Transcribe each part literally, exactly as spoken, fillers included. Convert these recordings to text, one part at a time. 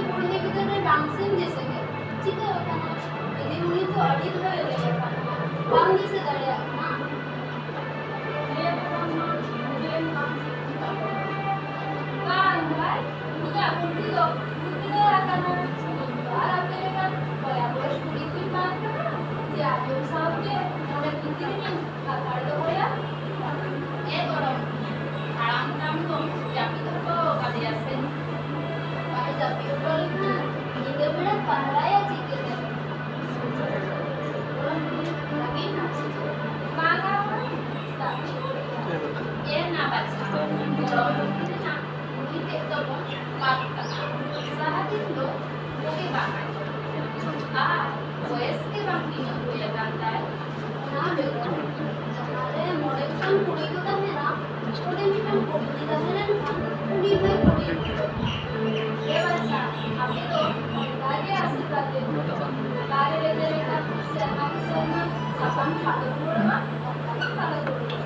ᱵᱩᱲᱦᱤ ᱜᱤᱫᱽᱨᱟᱹ ᱵᱟᱝ ᱥᱮᱢ ᱫᱤᱥᱟᱹ ᱠᱮᱫ? ᱪᱤᱠᱟᱹ ᱟᱠᱟᱱᱟ? ᱫᱤᱫᱤᱢᱩᱱᱤ ᱛᱚ ᱟᱹᱰᱤ ᱵᱷᱟᱹᱭ ᱞᱟᱹᱭ ᱟᱠᱟᱫ ᱢᱟ, ᱵᱟᱢ ᱫᱤᱥᱟᱹ ᱫᱟᱲᱮᱭᱟᱜ ᱠᱟᱱᱟ? ᱞᱟᱹᱭ ᱟᱠᱟᱫ ᱢᱟ, ᱵᱩᱡᱷᱟᱹᱣ ᱮᱱ ᱵᱟᱝ ᱪᱮᱫ ᱠᱚ ᱠᱟᱹᱢᱤ? ᱵᱟᱝ ᱵᱷᱟᱭ, ᱤᱧᱟᱹᱜ ᱵᱩᱫᱽᱫᱷᱤ ᱫᱚ ᱵᱩᱫᱽᱫᱷᱤ ᱟᱠᱟᱱᱟ᱾ ᱤᱧ ᱫᱚ ᱟᱨ ᱟᱯᱮ ᱞᱮᱠᱟᱱ ᱵᱚᱭᱟ ᱵᱚᱭᱚᱥ ᱠᱩᱲᱤ ᱠᱚᱧ ᱵᱟᱝ ᱠᱟᱱᱟ ᱡᱮ ᱟᱸᱡᱚᱢ ᱥᱟᱶᱛᱮ ᱱᱚᱰᱮ ᱵᱷᱤᱛᱤᱨ ᱨᱮᱧ ᱠᱟᱛᱷᱟ ᱫᱚᱦᱚᱭᱟ᱾ ᱮ ᱜᱚᱲᱚᱢ, ᱦᱟᱲᱟᱢ ᱦᱟᱲᱟᱢ ᱫᱚᱢ ᱡᱟᱹᱯᱤᱫ ᱦᱚᱴᱚ ᱠᱟᱫᱮᱭᱟ ᱥᱮ? ᱵᱟᱭ ᱡᱟᱹᱯᱤᱫ ᱦᱚᱴᱚ ᱞᱮᱠᱷᱟᱱ ᱧᱤᱫᱟᱹ ᱵᱮᱲᱟ ᱯᱟᱦᱨᱟᱭᱟ ᱪᱤᱠᱟᱹᱛᱮ? ᱜᱚᱲᱚᱢ ᱵᱩᱰᱷᱤ ᱵᱷᱟᱜᱮ ᱱᱟᱯᱥᱤ ᱪᱮᱫ? ᱵᱟᱝᱟ ᱜᱚᱲᱚᱢ, ᱪᱮᱫᱟᱜ ᱯᱮ ᱨᱩᱣᱟᱹᱲ ᱠᱟᱱᱟ? ᱮ ᱱᱟ ᱵᱟᱪᱷᱟ, ᱜᱚᱲᱚᱢ ᱵᱩᱰᱷᱤ ᱨᱮᱱᱟᱜ ᱵᱩᱰᱷᱤ ᱛᱮᱫ ᱫᱚᱵᱚᱱ ᱵᱟᱫ ᱠᱟᱜᱼᱟ᱾ ᱥᱟᱨᱟ ᱫᱤᱱ ᱫᱚ ᱵᱩᱜᱤ ᱵᱟᱝ ᱟᱸᱡᱚᱢᱚᱜ ᱠᱟᱱᱟ᱾ ᱟᱨ ᱵᱚᱭᱮᱥ ᱜᱮ ᱵᱟᱝ ᱛᱤᱱᱟᱹᱜ ᱦᱩᱭ ᱟᱠᱟᱱ ᱛᱟᱭ, ᱚᱱᱟ ᱵᱮᱜᱚᱨ ᱡᱟᱦᱟᱸ ᱨᱮ ᱢᱚᱬᱮ ᱜᱚᱴᱟᱝ ᱠᱩᱲᱤ ᱠᱚ ᱛᱟᱦᱮᱱᱟ, ᱚᱸᱰᱮ ᱢᱤᱫᱴᱟᱝ ᱠᱩᱲᱤ ᱜᱤᱫᱽᱨᱟᱹ ᱛᱟᱦᱮᱸ ᱞᱮᱱᱠᱷᱟᱱ ᱩᱱᱤ ᱦᱚᱸᱭ ᱠᱩᱲᱤ ᱜᱤᱫᱽᱨᱟᱹ᱾ ᱮ ᱵᱟᱪᱷᱟ, ᱟᱯᱮ ᱫᱚ ᱚᱱᱠᱟ ᱜᱮ ᱟᱥᱤᱨᱵᱟᱫᱽ ᱯᱮ᱾ ᱫᱟᱨᱮ ᱨᱮ ᱡᱮᱞᱮᱠᱟ ᱥᱮᱨᱢᱟ ᱠᱤ ᱥᱮᱨᱢᱟ ᱥᱟᱠᱟᱢ ᱯᱷᱟᱞᱚ ᱨᱩᱣᱟᱹᱲᱚᱜᱼᱟ, ᱚᱱᱠᱟ ᱜᱮ ᱯᱷᱟᱞᱚ ᱨᱩᱣᱟᱹᱲᱚᱜᱼᱟ᱾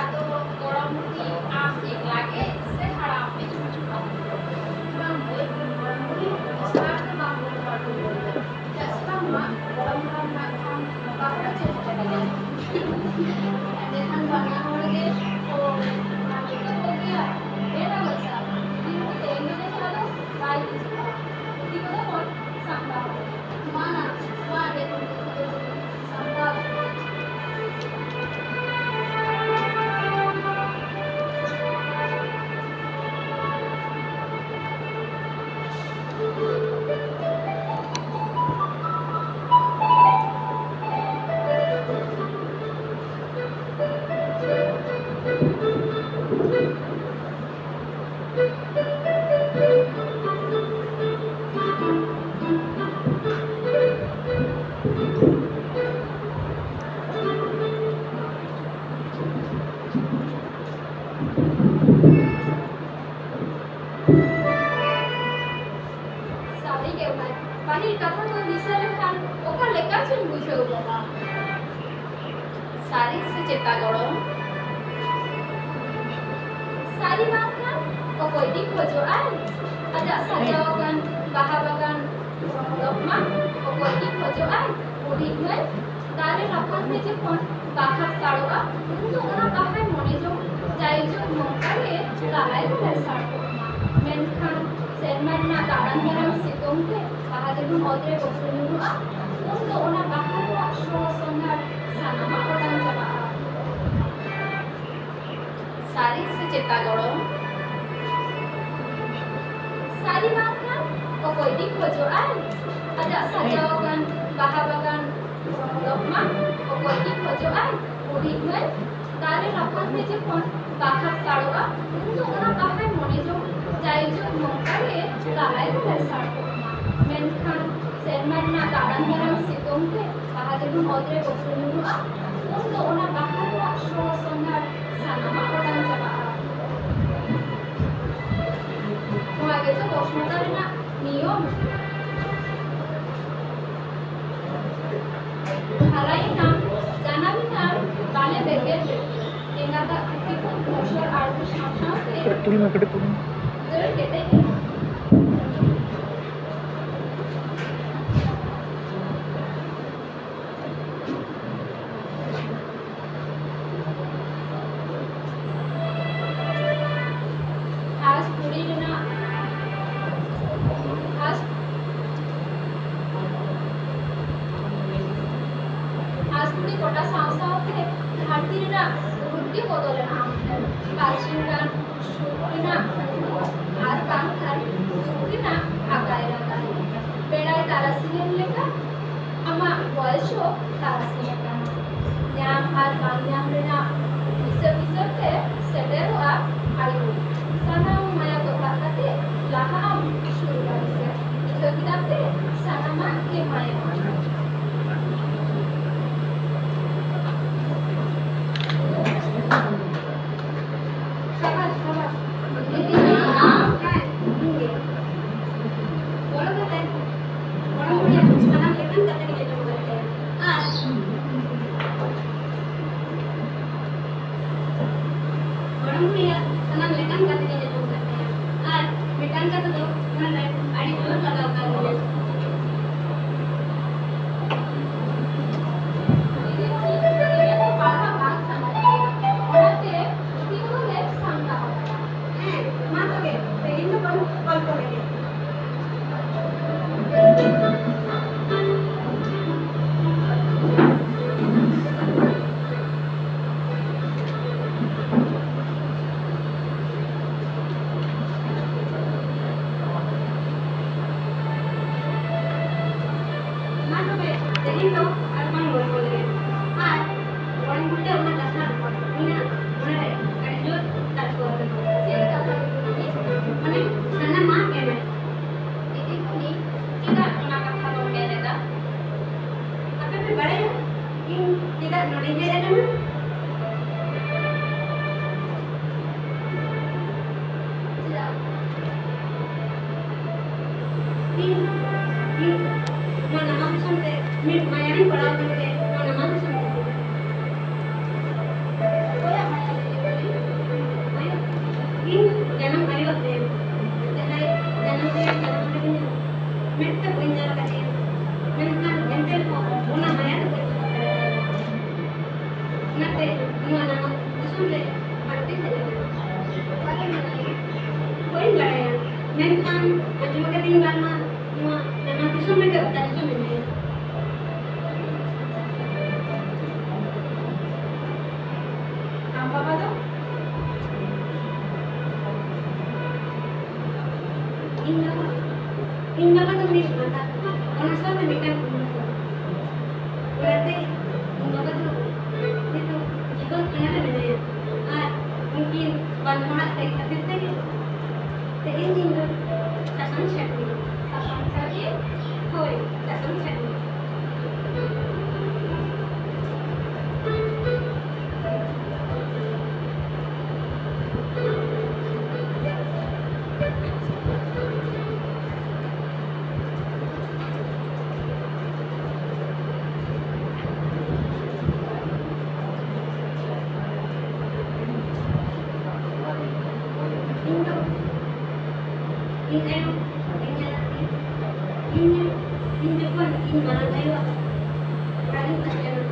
ᱟᱫᱚ ᱜᱚᱲᱚᱢ ᱵᱩᱰᱷᱤ ᱟᱢ ᱮᱠᱞᱟ ᱜᱮ ᱥᱮ ᱦᱟᱲᱟᱢ ᱯᱮ ᱦᱤᱡᱩᱜᱼᱟ? ᱵᱟᱝ ᱢᱟᱹᱭ, ᱜᱚᱲᱚᱢ ᱵᱩᱰᱷᱤ ᱮᱥᱠᱟᱨ ᱫᱚ ᱵᱟᱝ ᱵᱚᱱ ᱦᱚᱲ ᱫᱚ᱾ ᱪᱮᱫᱟᱜ ᱥᱮ ᱵᱟᱝᱢᱟ ᱜᱚᱲᱚᱢ ᱦᱟᱲᱟᱢ ᱱᱟᱜ ᱠᱷᱟᱱ ᱚᱠᱟ ᱠᱚᱨᱮ ᱪᱮᱫ ᱦᱚᱸ ᱵᱟᱭ ᱵᱟᱲᱟᱭᱟ᱾ ᱮᱸᱰᱮᱠᱷᱟᱱ ᱵᱟᱱᱟ ᱦᱚᱲ ᱜᱮ ᱠᱚ ᱟᱹᱰᱤ ᱠᱚ ᱵᱚᱜᱮᱭᱟ᱾ ᱦᱮᱸ ᱵᱟᱵᱟ ᱥᱟᱨ, ᱡᱩᱫᱤ ᱢᱤᱫᱴᱮᱱ ᱮᱱᱮᱡ ᱞᱮᱠᱷᱟᱱ ᱫᱚ ᱵᱟᱭ ᱦᱤᱡᱩᱜᱼᱟ᱾ ᱫᱷᱩᱛᱤ ᱠᱚᱫᱚ ᱵᱚᱱ ᱥᱟᱢᱵᱟᱣ ᱠᱟᱜᱼᱟ᱾ ᱢᱟ ᱱᱟ, ᱢᱟ ᱚᱸᱰᱮ ᱠᱷᱚᱱ ᱫᱚ ᱥᱟᱢᱵᱟᱣ ᱠᱟᱜᱼᱟ᱾ ᱥᱟᱹᱨᱤ ᱜᱮ ᱢᱟᱹᱭ, ᱯᱟᱹᱦᱤᱞ ᱠᱟᱛᱷᱟ ᱠᱚ ᱫᱤᱥᱟᱹ ᱞᱮᱠᱷᱟᱱ ᱚᱠᱟ ᱞᱮᱠᱟ ᱪᱚᱧ ᱵᱩᱡᱷᱟᱹᱣ ᱜᱚᱫᱟ᱾ ᱥᱟᱹᱨᱤ ᱥᱮ ᱪᱮᱛᱟ ᱜᱚᱲᱚᱢ? ᱥᱟᱹᱨᱤ ᱵᱟᱝᱠᱷᱟᱱ ᱚᱠᱚᱭ ᱜᱮ ᱠᱷᱚᱡᱚᱜ ᱟᱭ? ᱟᱡᱟᱜ ᱥᱟᱡᱟᱣ ᱟᱠᱟᱱ ᱵᱟᱦᱟ ᱵᱟᱜᱟᱱ ᱨᱚᱢᱚᱲᱚᱜ ᱢᱟ᱾ ᱚᱠᱚᱭ ᱜᱮ ᱠᱷᱚᱡᱚᱜ ᱟᱭ ᱦᱩᱰᱤᱧ ᱢᱟᱹᱭ, ᱫᱟᱨᱮ ᱞᱟᱯᱷᱟᱝ ᱛᱮ ᱡᱚᱠᱷᱚᱱ ᱵᱟᱦᱟ ᱥᱟᱲᱚᱜᱼᱟ, ᱩᱱ ᱫᱚ ᱚᱱᱟ ᱵᱟᱦᱟᱭ ᱢᱚᱱᱮ ᱡᱚᱝ ᱡᱟᱭᱡᱩᱜᱽ ᱱᱚᱝᱠᱟ ᱜᱮ ᱞᱟᱞᱟᱭ ᱞᱟᱞᱟᱭ ᱥᱟᱲ ᱠᱚᱜ ᱢᱟ᱾ ᱢᱮᱱᱠᱷᱟᱱ ᱥᱮᱨᱢᱟ ᱨᱮᱱᱟᱜ ᱫᱟᱲᱟᱝ ᱫᱟᱲᱟᱝ ᱥᱤᱛᱩᱝ ᱛᱮ ᱵᱟᱦᱟ ᱡᱚᱠᱷᱚᱱ ᱚᱛ ᱨᱮ ᱵᱚᱥᱮ ᱧᱩᱨᱩᱜᱼᱟ, ᱩᱱ ᱫᱚ ᱚᱱᱟ ᱵᱟᱦᱟ ᱨᱮᱱᱟᱜ ᱥᱚ ᱥᱚᱸᱫᱷᱟᱲ ᱥᱟᱱᱟᱢᱟᱜ ᱚᱴᱟᱝ ᱪᱟᱵᱟᱜᱼᱟ᱾ ᱥᱟᱹᱨᱤ ᱥᱮ ᱪᱮᱛᱟ ᱜᱚᱲᱚᱢ? ᱥᱟᱹᱨᱤ ᱵᱟᱝᱠᱷᱟᱱ ᱚᱠᱚᱭ ᱜᱮ ᱠᱷᱚᱡᱚᱜ ᱟᱭ ᱟᱡᱟᱜ ᱥᱟᱡᱟᱣ ᱟᱠᱟᱱ ᱵᱟᱦᱟ ᱵᱟᱜᱟᱱ ᱨᱚᱢᱚᱲᱚᱜ ᱢᱟ? ᱚᱠᱚᱭ ᱜᱮ ᱠᱷᱚᱡᱚᱜ ᱟᱭ ᱦᱩᱰᱤᱧ ᱢᱟᱹᱭ, ᱫᱟᱨᱮ ᱞᱟᱯᱷᱟᱝ ᱛᱮ ᱡᱚᱠᱷᱚᱱ ᱵᱟᱦᱟ ᱥᱟᱲᱚᱜᱼᱟ, ᱩᱱ ᱫᱚ ᱚᱱᱟ ᱵᱟᱦᱟᱭ ᱢᱚᱱᱮ ᱡᱚᱝ ᱡᱟᱭᱡᱩᱜᱽ ᱱᱚᱝᱠᱟ ᱜᱮ ᱞᱟᱞᱟᱭ ᱞᱟᱞᱟᱭ ᱥᱟᱲ ᱠᱚᱜ ᱢᱟ᱾ ᱢᱮᱱᱠᱷᱟᱱ ᱥᱮᱨᱢᱟ ᱨᱮᱱᱟᱜ ᱫᱟᱲᱟᱝ ᱫᱟᱲᱟᱝ ᱥᱤᱛᱩᱝ ᱛᱮ ᱵᱟᱦᱟ ᱡᱚᱠᱷᱚᱱ ᱚᱛ ᱨᱮ ᱵᱚᱥᱮ ᱧᱩᱨᱩᱜᱼᱟ, ᱩᱱ ᱫᱚ ᱚᱱᱟ ᱵᱟᱦᱟ ᱨᱮᱱᱟᱜ ᱥᱚ ᱥᱚᱸᱫᱷᱟᱲ ᱥᱟᱱᱟᱢᱟᱜ ᱚᱴᱟᱝ ᱪᱟᱵᱟᱜᱼᱟ᱾ ᱱᱚᱣᱟ ᱜᱮᱛᱚ ᱵᱚᱥᱱᱚᱛᱟ ᱨᱮᱱᱟᱜ ᱱᱤᱭᱚᱢ᱾ ᱦᱟᱨᱟᱭᱮᱱᱟᱢ, ᱡᱟᱱᱟᱢᱮᱱᱟᱢ, ᱵᱟᱞᱮ ᱵᱮᱸᱜᱮᱫ ᱨᱮ, ᱮᱸᱜᱟᱛᱟᱜ ᱠᱩᱠᱷᱤ ᱠᱷᱚᱱ ᱯᱷᱚᱥᱚᱞ ᱟᱬᱜᱚ ᱥᱟᱶ ᱥᱟᱶᱛᱮ ᱠᱟᱹᱴᱤᱡ ᱛᱩᱞ ᱢᱮ, ᱠᱟᱹᱴᱤᱡ ᱛᱩᱞ ᱢᱮ᱾ ᱫᱟᱹᱲ ᱠᱮᱴᱮᱡ ᱮᱱᱟ᱾ ᱜᱷᱟᱥ ᱛᱩᱲᱤ ᱨᱮᱱᱟᱜ, ᱜᱷᱟᱥ, ᱜᱷᱟᱥ ᱛᱩᱲᱤ ᱠᱚᱴᱟ ᱥᱟᱶ ᱥᱟᱶᱛᱮ ᱫᱷᱟᱹᱨᱛᱤ ᱨᱮᱱᱟᱜ ᱨᱩᱯ ᱜᱮ ᱵᱚᱫᱚᱞ ᱮᱱᱟ᱾ ᱯᱟᱹᱪᱷᱤᱢ ᱜᱟᱱ ᱥᱩᱠ ᱨᱮᱱᱟᱜ ᱟᱨ ᱵᱟᱝᱠᱷᱟᱱ ᱫᱩᱠ ᱨᱮᱱᱟᱜ ᱟᱠᱟᱭ ᱨᱟᱠᱟᱭ᱾ ᱵᱮᱲᱟᱭ ᱛᱟᱨᱟᱥᱤᱧᱮᱱ ᱞᱮᱠᱟ ᱟᱢᱟᱜ ᱵᱚᱭᱮᱥ ᱦᱚᱸ ᱛᱟᱨᱟᱥᱤᱧ ᱟᱠᱟᱱᱟ᱾ ᱧᱟᱢ ᱟᱨ ᱵᱟᱝ ᱧᱟᱢ ᱨᱮᱱᱟᱜ ᱦᱤᱥᱟᱹᱵ ᱦᱤᱥᱟᱹᱵ ᱛᱮ ᱥᱮᱴᱮᱨᱚᱜᱼᱟ ᱟᱭᱩᱨ᱾ ᱥᱟᱱᱟᱢ ᱢᱟᱭᱟ ᱛᱚᱯᱟᱜ ᱠᱟᱛᱮ ᱞᱟᱦᱟᱜ ᱟᱢ ᱥᱩᱨ ᱵᱟᱲᱤ ᱥᱮᱫ᱾ ᱵᱩᱡᱷᱟᱹᱣ ᱠᱮᱫᱟᱢ ᱥᱮ? ᱥᱟᱱᱟᱢᱟᱜ ᱜᱮ ᱢᱟᱭᱟ᱾ ᱥᱟᱵᱟᱥ, ᱥᱟᱵᱟᱥ᱾ ᱫᱤᱫᱤ, ᱟᱢ ᱦᱮᱸ, ᱤᱧ ᱜᱮ᱾ ᱜᱚᱲᱚ ᱠᱟᱛᱮ, ᱜᱚᱲᱚᱢ ᱵᱩᱰᱷᱤᱭᱟᱜ ᱥᱟᱱᱟᱢ ᱞᱮᱠᱟᱱ ᱠᱟᱛᱷᱟ ᱜᱮ ᱟᱸᱡᱚᱢ ᱠᱟᱛᱮ᱾ ᱟᱨ ᱜᱚᱲᱚᱢ ᱵᱩᱰᱷᱤᱭᱟᱜ ᱥᱟᱱᱟᱢ ᱞᱮᱠᱟᱱ ᱠᱟᱛᱷᱟ ᱜᱮ ᱟᱸᱡᱚᱢ ᱠᱟᱛᱮ᱾ ᱟᱨ ᱢᱤᱫᱴᱟᱝ ᱠᱟᱛᱷᱟ ᱫᱚ ᱪᱮᱫᱟᱜ ᱱᱚᱰᱮᱧ ᱦᱮᱡ ᱟᱠᱟᱱᱟ? ᱪᱮᱫᱟᱜ? ᱤᱧ, ᱤᱧ ᱱᱚᱣᱟ ᱱᱟᱢᱟᱞ ᱫᱤᱥᱚᱢ ᱨᱮ ᱢᱤᱫ ᱢᱟᱭᱟᱨᱤᱧ ᱯᱟᱲᱟᱣ ᱟᱠᱟᱱ ᱛᱮ ᱱᱚᱣᱟ ᱱᱟᱢᱟᱞ ᱫᱤᱥᱚᱢ ᱨᱮ᱾ ᱚᱠᱚᱭᱟᱜ ᱢᱟᱭᱟ ᱞᱟᱹᱭ ᱢᱮ? ᱤᱧ ᱡᱟᱱᱟᱢ ᱟᱭᱳᱣᱟᱜ ᱢᱟᱭᱟ, ᱡᱟᱦᱟᱸᱭ ᱡᱟᱱᱟᱢ ᱟᱭᱳ ᱡᱟᱱᱟᱢ ᱟᱠᱟᱫᱤᱧᱟ, ᱢᱮᱫ ᱛᱮ ᱵᱟᱹᱧ ᱧᱮᱞ ᱟᱠᱟᱫᱮᱭᱟ, ᱢᱮᱱᱠᱷᱟᱱ ᱮᱱᱛᱮ ᱨᱮᱦᱚᱸ ᱚᱱᱟ ᱢᱟᱭᱟ ᱫᱚ ᱵᱟᱹᱧ ᱵᱚᱸᱜᱟ ᱫᱟᱲᱮᱭᱟᱜᱼᱟ᱾ ᱚᱱᱟᱛᱮ ᱱᱚᱣᱟ ᱱᱟᱢᱟᱞ ᱫᱤᱥᱚᱢ ᱨᱮ ᱵᱟᱹᱲᱛᱤ ᱛᱟᱦᱮᱸ ᱠᱟᱱᱟ᱾ ᱚᱠᱟᱨᱮ ᱢᱮᱱᱟᱭᱟ? ᱵᱟᱹᱧ ᱵᱟᱲᱟᱭᱟ, ᱢᱮᱱᱠᱷᱟᱱ ᱟᱸᱡᱚᱢ ᱟᱠᱟᱫᱟᱹᱧ ᱵᱟᱝᱢᱟ ᱱᱚᱣᱟ ᱱᱟᱢᱟᱞ ᱫᱤᱥᱚᱢ ᱨᱮᱜᱮ ᱚᱠᱟ ᱨᱮᱪᱚ ᱢᱮᱱᱟᱭᱟ᱾ ᱟᱢ ᱵᱟᱵᱟ ᱫᱚ? ᱤᱧ ᱵᱟᱵᱟ, ᱤᱧ ᱵᱟᱵᱟ ᱫᱚ ᱢᱤᱫ ᱢᱟᱛᱟ, ᱚᱱᱟ ᱥᱟᱶᱛᱮ ᱢᱤᱫᱴᱟᱝ ᱠᱩᱢᱵᱽᱲᱩ ᱠᱚ᱾ ᱚᱱᱟᱛᱮ ᱤᱧ ᱵᱟᱵᱟ ᱫᱚ ᱱᱤᱛᱚᱜ ᱡᱤᱵᱚᱱ ᱛᱷᱟᱱᱟ ᱨᱮ ᱢᱮᱱᱟᱭᱟ᱾ ᱟᱨ ᱩᱱᱠᱤᱱ ᱵᱟᱝ ᱯᱟᱲᱦᱟᱜ ᱞᱟᱹᱜᱤᱫ ᱠᱷᱟᱹᱛᱤᱨ ᱛᱮᱜᱮ ᱛᱮᱦᱮᱧ ᱤᱧ ᱫᱚ ᱥᱟᱥᱟᱝ ᱥᱟᱹᱲᱤ, ᱥᱟᱥᱟᱝ ᱥᱟᱹᱲᱤ, ᱦᱳᱭ, ᱥᱟᱥᱟᱝ ᱥᱟᱹᱲᱤ᱾ ᱤᱧ ᱫᱚ ᱤᱧ ᱟᱭᱳ ᱵᱟᱹᱧ ᱧᱮᱞ ᱟᱠᱟᱫᱮᱭᱟ᱾ ᱤᱧ, ᱤᱧ ᱡᱚᱠᱷᱚᱱ ᱤᱧ ᱢᱟᱨᱟᱝ ᱟᱭᱳᱣᱟᱜ ᱚᱲᱟᱜ ᱨᱤᱧ ᱛᱟᱦᱮᱸ ᱠᱟᱱᱟ,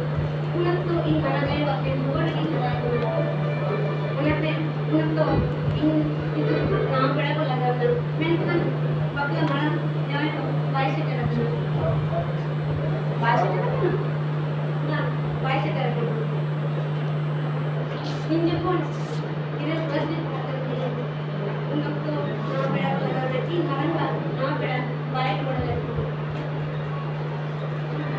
ᱩᱱ ᱚᱠᱛᱚ ᱤᱧ ᱢᱟᱨᱟᱝ ᱟᱭᱳᱣᱟᱜ ᱯᱮᱱᱴ ᱦᱚᱨᱚᱜ ᱨᱮᱜᱮᱧ ᱦᱟᱨᱟ ᱟᱠᱟᱱᱟ᱾ ᱚᱱᱟᱛᱮ ᱩᱱ ᱚᱠᱛᱚ ᱤᱧ ᱱᱤᱛᱚᱜ ᱱᱟᱣᱟ ᱯᱮᱲᱟ ᱠᱚ ᱞᱟᱜᱟᱣ ᱠᱟᱱᱟ, ᱢᱮᱱᱠᱷᱟᱱ ᱵᱟᱯᱞᱟ ᱢᱟᱲᱟᱝ ᱡᱟᱶᱟᱭ ᱫᱚ ᱵᱟᱭ ᱥᱮᱴᱮᱨ ᱟᱠᱟᱱᱟ᱾ ᱵᱟᱭ ᱥᱮᱴᱮᱨ ᱟᱠᱟᱱᱟ? ᱵᱟᱝ, ᱵᱟᱭ ᱥᱮᱴᱮᱨ ᱟᱠᱟᱱᱟ᱾ ᱤᱧ ᱡᱚᱠᱷᱚᱱ ᱜᱤᱨᱟᱹ ᱠᱚᱞᱮᱡᱽ ᱨᱤᱧ ᱯᱟᱲᱦᱟᱜ ᱠᱟᱱ ᱛᱟᱦᱮᱸᱱᱟ, ᱩᱱ ᱚᱠᱛᱚ ᱱᱟᱣᱟ ᱯᱮᱲᱟ ᱠᱚ ᱞᱟᱜᱟᱣ ᱮᱱᱟ᱾ ᱤᱧ ᱢᱟᱨᱟᱝᱵᱟ ᱱᱟᱣᱟ ᱯᱮᱲᱟ ᱵᱟᱭ ᱨᱩᱣᱟᱹᱲ ᱞᱮᱱ ᱛᱤᱧᱟ᱾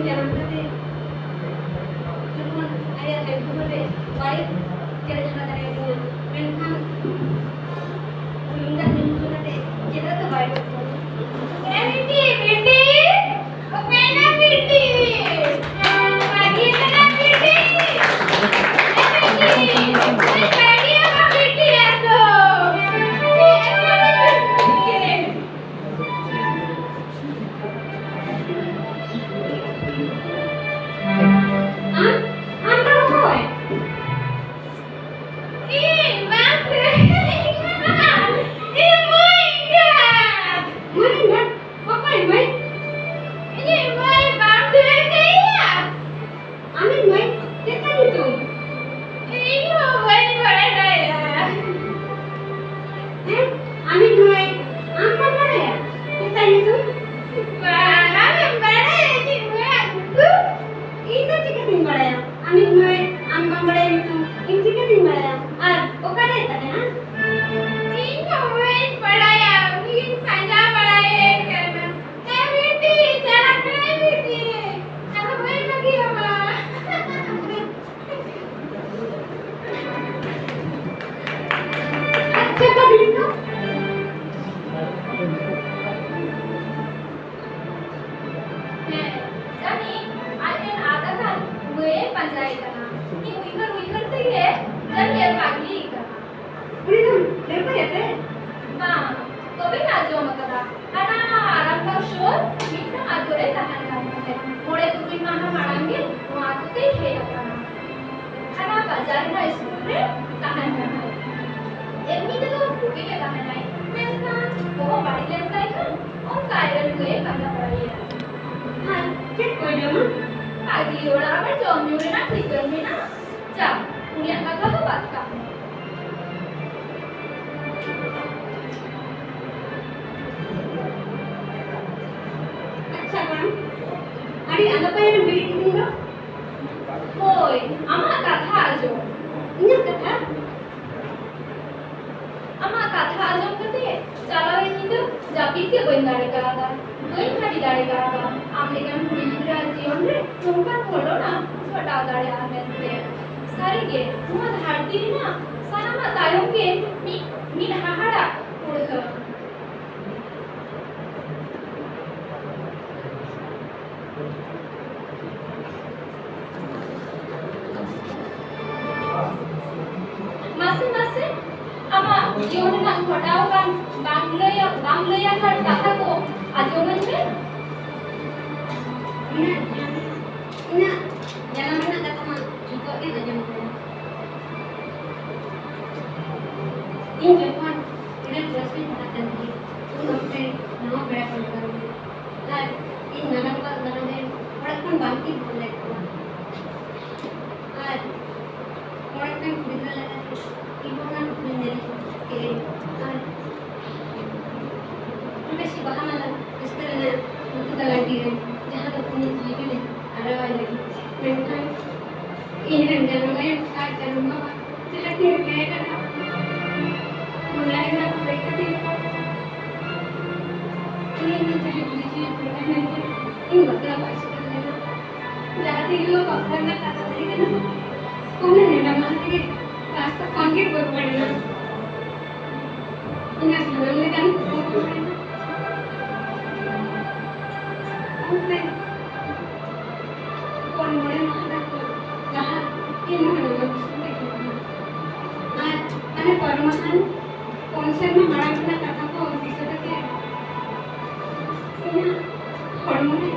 ᱡᱟᱱᱟᱢ ᱠᱟᱛᱮ ᱡᱚᱠᱷᱚᱱ ᱟᱭᱟᱜ ᱞᱟᱡ ᱵᱚᱦᱚᱜ ᱨᱮ ᱵᱟᱭ ᱪᱮᱬᱮ ᱡᱟᱦᱟᱸ ᱫᱟᱲᱮᱭᱟᱠᱚᱣᱟ, ᱢᱮᱱᱠᱷᱟᱱ ᱵᱩᱞᱩᱝ ᱫᱟᱜ ᱧᱩ ᱦᱚᱪᱚ ᱠᱟᱛᱮ ᱪᱮᱫᱟᱜ ᱫᱚ ᱵᱟᱭ ᱜᱚᱡ ᱠᱚᱣᱟ? ᱮ ᱵᱤᱴᱤ, ᱵᱤᱴᱤ, ᱚᱠᱟᱭᱮᱱᱟ ᱵᱤᱴᱤ? ᱵᱟᱹᱜᱤ ᱠᱟᱱᱟ ᱵᱤᱴᱤ? ᱮ ᱵᱤᱴᱤ, ᱵᱟᱹᱜᱤ ᱠᱟᱱᱟ ᱵᱤᱴᱤ ᱟᱫᱚ? ᱪᱮᱫ ᱮ ᱠᱟᱱᱟ ᱵᱤᱴᱤ? ᱟᱢ, ᱟᱢ ᱫᱚ ᱚᱠᱚᱭ? ᱤᱧ ᱵᱟᱝ ᱠᱟᱹᱱᱟᱹᱧ᱾ ᱤᱧ ᱢᱟᱹᱭ ᱮᱸᱜᱟᱛ᱾ ᱢᱟᱹᱭ ᱮᱸᱜᱟᱛ? ᱚᱠᱚᱭ ᱢᱟᱹᱭ? ᱤᱧᱤᱡ ᱢᱟᱹᱭ ᱵᱟᱢ ᱴᱷᱤᱠᱟᱹᱭᱮᱭᱟ? ᱟᱢᱤᱡ ᱢᱟᱹᱭ? ᱪᱮᱫ ᱛᱟᱭ ᱧᱩᱛᱩᱢ? ᱤᱧ ᱦᱚᱸ ᱵᱟᱹᱧ ᱵᱟᱲᱟᱭᱟ᱾ ᱦᱮᱸ? ᱟᱢᱤᱡ ᱢᱟᱹᱭ ᱟᱢ ᱵᱟᱢ ᱵᱟᱲᱟᱭᱟ? ᱪᱮᱫ ᱛᱟᱭ ᱧᱩᱛᱩᱢ? ᱵᱟᱝ, ᱟᱢᱮᱢ ᱵᱟᱲᱟᱭᱟ ᱤᱧᱤᱡ ᱢᱟᱹᱭᱟᱜ ᱧᱩᱛᱩᱢ? ᱤᱧ ᱫᱚ ᱪᱤᱠᱟᱹᱛᱤᱧ ᱵᱟᱲᱟᱭᱟ? ᱟᱢᱤᱡ ᱢᱟᱹᱭ ᱟᱢ ᱵᱟᱢ ᱵᱟᱲᱟᱭᱟ ᱧᱩᱛᱩᱢ, ᱤᱧ ᱪᱤᱠᱟᱹᱛᱤᱧ ᱵᱟᱲᱟᱭᱟ? ᱟᱨ ᱚᱠᱟᱨᱮ ᱛᱟᱦᱮᱱᱟ? ᱤᱧ ᱦᱚᱸ ᱵᱟᱹᱧ ᱵᱟᱲᱟᱭᱟ, ᱩᱱᱤᱧ ᱯᱟᱸᱡᱟ ᱵᱟᱲᱟᱭᱮ ᱠᱟᱱᱟ᱾ ᱮ ᱵᱤᱴᱤ, ᱪᱟᱞᱟᱜ ᱠᱟᱹᱱᱟᱹᱧ ᱵᱤᱴᱤ, ᱟᱫᱚ ᱵᱟᱹᱧ ᱵᱟᱹᱜᱤᱭᱟᱢᱟ᱾ ᱟᱪᱪᱷᱟ, ᱵᱤᱴᱩ᱾ ᱦᱮᱸ, ᱡᱟᱹᱱᱤᱡ ᱟᱡ ᱨᱮᱱ ᱟᱫ ᱟᱠᱟᱱ ᱢᱟᱹᱭᱮ ᱯᱟᱸᱡᱟᱭᱮ ᱠᱟᱱᱟ᱾ ᱩᱱᱤ ᱩᱭᱦᱟᱹᱨ ᱩᱭᱦᱟᱹᱨ ᱛᱮᱜᱮ ᱡᱟᱹᱱᱤᱡ ᱮ ᱯᱟᱜᱽᱞᱤ ᱟᱠᱟᱱᱟ᱾ ᱩᱱᱤ ᱫᱚᱢ ᱞᱟᱹᱭ ᱵᱟᱲᱟᱭᱟ ᱥᱮ? ᱵᱟᱝ, ᱛᱚᱵᱮᱧ ᱟᱸᱡᱚᱢ ᱟᱠᱟᱫᱟ᱾ ᱦᱟᱱᱟ ᱟᱨᱟᱢᱵᱟᱜᱽ ᱥᱩᱨ ᱢᱤᱫᱴᱟᱝ ᱟᱛᱳ ᱨᱮ ᱛᱟᱦᱮᱱ ᱠᱟᱱ ᱛᱟᱦᱮᱸᱫ᱾ ᱢᱚᱬᱮ ᱛᱩᱨᱩᱭ ᱢᱟᱦᱟ ᱢᱟᱲᱟᱝ ᱜᱮ ᱱᱚᱣᱟ ᱟᱛᱳ ᱛᱮᱭ ᱦᱮᱡ ᱟᱠᱟᱱᱟ᱾ ᱦᱟᱱᱟ ᱵᱟᱡᱟᱨ ᱨᱮᱱᱟᱜ ᱥᱠᱩᱞ ᱨᱮ ᱛᱟᱦᱮᱱ ᱠᱟᱱᱟᱭ᱾ ᱮᱢᱱᱤ ᱛᱮᱫᱚ ᱵᱩᱜᱤ ᱜᱮ ᱛᱟᱦᱮᱱᱟᱭ, ᱢᱮᱱᱠᱷᱟᱱ ᱵᱚᱦᱚᱜ ᱵᱟᱹᱲᱤᱡ ᱞᱮᱱ ᱛᱟᱭ ᱠᱷᱟᱱ ᱚᱱᱠᱟ ᱟᱡᱨᱮᱱ ᱜᱟᱹᱭᱮ ᱯᱟᱸᱡᱟ ᱵᱟᱲᱟᱭᱮᱭᱟ᱾ ᱟᱨ ᱪᱮᱫ ᱠᱚᱭ ᱡᱚᱢᱟ? ᱯᱟᱜᱽᱞᱤ ᱚᱲᱟᱜ ᱨᱮ ᱡᱚᱢ ᱧᱩ ᱨᱮᱱᱟᱜ ᱴᱷᱤᱠᱟᱹᱱ ᱢᱮᱱᱟᱜᱼᱟ? ᱡᱟ, ᱩᱱᱤᱭᱟᱜ ᱠᱟᱛᱷᱟ ᱫᱚ ᱵᱟᱫ ᱠᱟᱜ ᱢᱮ᱾ ᱟᱪᱪᱷᱟ ᱜᱚᱲᱚᱢ, ᱟᱹᱰᱤ ᱟᱞᱟᱯᱟᱭ ᱨᱮᱢ ᱵᱮᱨᱮᱫ ᱠᱤᱫᱤᱧ ᱫᱚ᱾ ᱦᱳᱭ, ᱟᱢᱟᱜ ᱠᱟᱛᱷᱟ ᱟᱸᱡᱚᱢ᱾ ᱤᱧᱟᱹᱜ ᱠᱟᱛᱷᱟ? ᱟᱢᱟᱜ ᱠᱟᱛᱷᱟ ᱟᱸᱡᱚᱢ ᱠᱟᱛᱮ ᱪᱟᱞᱟᱣᱮᱱ ᱧᱤᱫᱟᱹ ᱡᱟᱹᱯᱤᱫ ᱜᱮ ᱵᱟᱹᱧ ᱫᱟᱲᱮ ᱠᱟᱣᱫᱟ, ᱵᱟᱹᱧ ᱵᱷᱟᱹᱵᱤ ᱫᱟᱲᱮ ᱠᱟᱣᱫᱟ᱾ ᱟᱢ ᱞᱮᱠᱟᱱ ᱠᱩᱲᱤ ᱜᱤᱫᱽᱨᱟᱹ ᱡᱤᱭᱚᱱ ᱨᱮ ᱱᱚᱝᱠᱟᱱ ᱜᱷᱚᱴᱚᱱᱟ ᱜᱷᱚᱴᱟᱣ ᱫᱟᱲᱮᱭᱟᱜᱼᱟ ᱢᱮᱱᱛᱮ᱾ ᱥᱟᱹᱨᱤᱜᱮ, ᱱᱚᱣᱟ ᱫᱷᱟᱹᱨᱛᱤ ᱨᱮᱱᱟᱜ ᱥᱟᱱᱟᱢᱟᱜ ᱛᱟᱭᱚᱢ ᱜᱮ ᱢᱤᱫ, ᱢᱤᱫ ᱦᱟᱦᱟᱲᱟᱜ ᱠᱩᱲᱦᱟᱹ᱾ ᱢᱟᱥᱮ, ᱢᱟᱥᱮ, ᱟᱢᱟᱜ ᱡᱤᱭᱚᱱ ᱨᱮᱱᱟᱜ ᱜᱷᱚᱴᱟᱣ ᱟᱠᱟᱱ ᱵᱟᱝ ᱞᱟᱹᱭ, ᱵᱟᱝ ᱞᱟᱹᱭ ᱟᱠᱟᱱ ᱠᱟᱛᱷᱟ ᱠᱚ ᱟᱸᱡᱚᱢᱟᱹᱧ ᱢᱮ᱾ ᱤᱧᱟᱹᱜ ᱡᱟᱱᱟᱢ ᱨᱮᱱᱟᱜ ᱠᱟᱛᱷᱟ ᱢᱟ ᱡᱚᱛᱚ ᱜᱮ ᱟᱸᱡᱚᱢ ᱟᱠᱟᱱᱟ᱾ ᱤᱧ ᱡᱚᱠᱷᱚᱱ ᱤᱨᱟᱹᱞ ᱠᱞᱟᱥ ᱨᱤᱧ ᱯᱟᱲᱦᱟᱜ ᱠᱟᱱ ᱛᱟᱦᱮᱸᱫ, ᱩᱱ ᱚᱠᱛᱮ ᱱᱟᱣᱟ ᱯᱮᱲᱟ ᱠᱚ ᱞᱟᱜᱟᱣ ᱞᱮᱱᱟ᱾ ᱟᱨ ᱤᱧ ᱢᱟᱨᱟᱝᱵᱟ ᱫᱟᱨᱟᱢ ᱨᱮ ᱚᱲᱟᱜ ᱠᱷᱚᱱ ᱵᱟᱝ ᱠᱤᱱ ᱵᱚᱞᱚ ᱞᱮᱫ ᱠᱚᱣᱟ᱾ ᱟᱨ ᱚᱲᱟᱜ ᱨᱮᱱ ᱜᱤᱫᱽᱨᱟᱹ ᱞᱮᱠᱟᱛᱮ ᱤᱧ ᱦᱚᱸ ᱚᱱᱟ ᱠᱩᱠᱞᱤ ᱧᱮᱞ ᱠᱮᱫ ᱟᱹᱧ᱾ ᱟᱨ ᱚᱸᱰᱮ ᱥᱮ ᱵᱟᱦᱟ ᱢᱟᱞᱟ ᱨᱟᱹᱥᱠᱟᱹ ᱨᱮᱱᱟᱜ ᱩᱱᱠᱩ ᱛᱟᱞᱟ ᱜᱮ, ᱡᱟᱦᱟᱸ ᱫᱚ ᱤᱧᱟᱹᱜ ᱡᱤᱣᱤ ᱨᱮ ᱟᱨᱟᱣᱟᱭ ᱞᱟᱹᱜᱤᱫ᱾ ᱢᱮᱱᱠᱷᱟᱱ ᱤᱧ ᱨᱮᱱ ᱡᱟᱱᱟᱢ ᱟᱭᱳ ᱟᱨ ᱡᱟᱱᱟᱢ ᱵᱟᱵᱟ ᱡᱟᱦᱟᱸ ᱠᱤᱱ ᱨᱤᱠᱟᱹ ᱟᱠᱟᱫᱟ, ᱚᱱᱟ ᱨᱮᱱᱟᱜ ᱦᱩᱭ ᱠᱷᱟᱹᱛᱤᱨ ᱩᱱᱤ ᱤᱧ ᱡᱟᱦᱟᱸᱭ ᱡᱩᱨᱤ ᱡᱤᱣᱤ ᱵᱚᱸᱜᱟ ᱢᱮᱱᱛᱮ ᱤᱧ ᱵᱟᱯᱞᱟ ᱵᱟᱭ ᱥᱚᱫᱚᱨ ᱞᱮᱱᱟ᱾ ᱡᱟᱦᱟᱸ ᱛᱤᱱ ᱦᱤᱞᱳᱜ ᱵᱟᱯᱞᱟ ᱨᱮᱱᱟᱜ ᱠᱟᱛᱷᱟ ᱛᱟᱦᱮᱸ ᱠᱟᱱᱟ, ᱚᱱᱟ ᱱᱮᱰᱟ ᱢᱟᱦᱟ ᱨᱮᱜᱮ ᱨᱟᱥᱛᱟ ᱠᱷᱚᱱ ᱜᱮ ᱵᱟᱹᱨᱩ ᱮᱱᱟ᱾ ᱤᱧᱟᱹᱜ ᱥᱟᱱᱟᱢ ᱞᱮᱠᱟᱱ ᱠᱩᱠᱢᱩ ᱯᱩᱨᱟᱹᱣ ᱮᱱᱟ᱾ ᱚᱱᱛᱮ ᱯᱩᱱ ᱢᱚᱬᱮ ᱢᱟᱦᱟ ᱜᱟᱱ ᱞᱟᱦᱟ ᱤᱧ ᱦᱚᱸ ᱱᱟᱣᱟ ᱫᱤᱥᱚᱢ ᱨᱮ ᱦᱮᱡ ᱮᱱᱟ᱾ ᱟᱨ ᱦᱟᱱᱮ ᱯᱟᱨᱚᱢ ᱟᱠᱟᱱ ᱯᱩᱱ ᱥᱮᱨᱢᱟ ᱢᱟᱲᱟᱝ ᱨᱮᱱᱟᱜ ᱠᱟᱛᱷᱟ ᱠᱚ ᱫᱤᱥᱟᱹ ᱠᱟᱛᱮ ᱤᱧᱟᱹᱜ ᱦᱚᱲᱢᱚ ᱨᱮ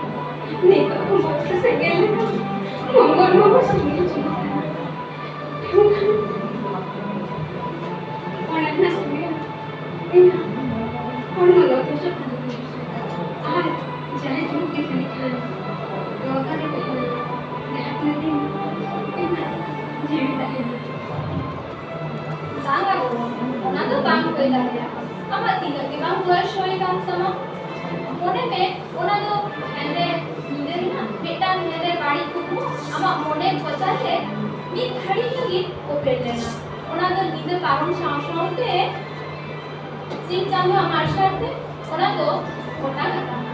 ᱱᱤᱛᱚᱜ ᱦᱚᱸ ᱵᱚᱛᱚᱨ ᱥᱮᱸᱜᱮᱞ ᱞᱮᱠᱟ ᱢᱚᱝᱜᱚᱞ ᱢᱚᱝᱜᱚᱞ ᱥᱮᱸᱜᱮᱞ ᱡᱩᱞᱩᱜ ᱠᱟᱱᱟ᱾ ᱚᱱᱟ ᱨᱮᱱᱟᱜ ᱥᱮᱸᱜᱮᱞ ᱤᱧᱟᱹᱜ ᱦᱚᱲᱢᱚ ᱞᱚ ᱦᱚᱪᱚᱜ ᱠᱟᱱᱟ᱾ ᱟᱨ ᱡᱟᱦᱟᱸᱭ ᱡᱩᱜᱽ ᱜᱮ ᱛᱟᱦᱮᱸ ᱠᱟᱱ, ᱱᱚᱣᱟ ᱠᱟᱨᱮ ᱛᱟᱦᱮᱱᱟ, ᱡᱟᱦᱟᱸ ᱛᱤᱱᱟᱹᱜ ᱫᱤᱱ ᱤᱧᱟᱹᱜ ᱡᱤᱣᱤ ᱛᱟᱦᱮᱱᱟ᱾ ᱵᱟᱝᱟ ᱜᱚᱲᱚᱢ, ᱚᱱᱟ ᱫᱚ ᱵᱟᱝ ᱦᱩᱭ ᱫᱟᱲᱮᱭᱟᱜᱼᱟ᱾ ᱟᱢᱟᱜ ᱛᱤᱱᱟᱹᱜ ᱜᱮ ᱵᱟᱝ ᱵᱚᱭᱮᱥ ᱦᱩᱭ ᱟᱠᱟᱱ ᱛᱟᱢᱟ᱾ ᱢᱚᱱᱮ ᱢᱮ, ᱚᱱᱟ ᱫᱚ ᱦᱮᱸᱫᱮ ᱧᱤᱫᱟᱹ ᱨᱮᱱᱟᱜ ᱢᱤᱫᱴᱟᱝ ᱦᱮᱸᱫᱮ ᱵᱟᱹᱲᱤᱡ ᱠᱩᱠᱢᱩ ᱟᱢᱟᱜ ᱢᱚᱱᱮ ᱠᱚᱪᱟ ᱨᱮ ᱢᱤᱫ ᱜᱷᱟᱹᱲᱤᱡ ᱞᱟᱹᱜᱤᱫ ᱚᱯᱮᱞ ᱞᱮᱱᱟ᱾ ᱚᱱᱟ ᱫᱚ ᱧᱤᱫᱟᱹ ᱯᱟᱨᱚᱢ ᱥᱟᱶ ᱥᱟᱶᱛᱮ ᱥᱤᱧ ᱪᱟᱸᱫᱳᱣᱟᱜ ᱢᱟᱨᱥᱟᱞ ᱛᱮ ᱚᱱᱟ ᱫᱚ ᱚᱴᱟᱝ ᱟᱠᱟᱱᱟ᱾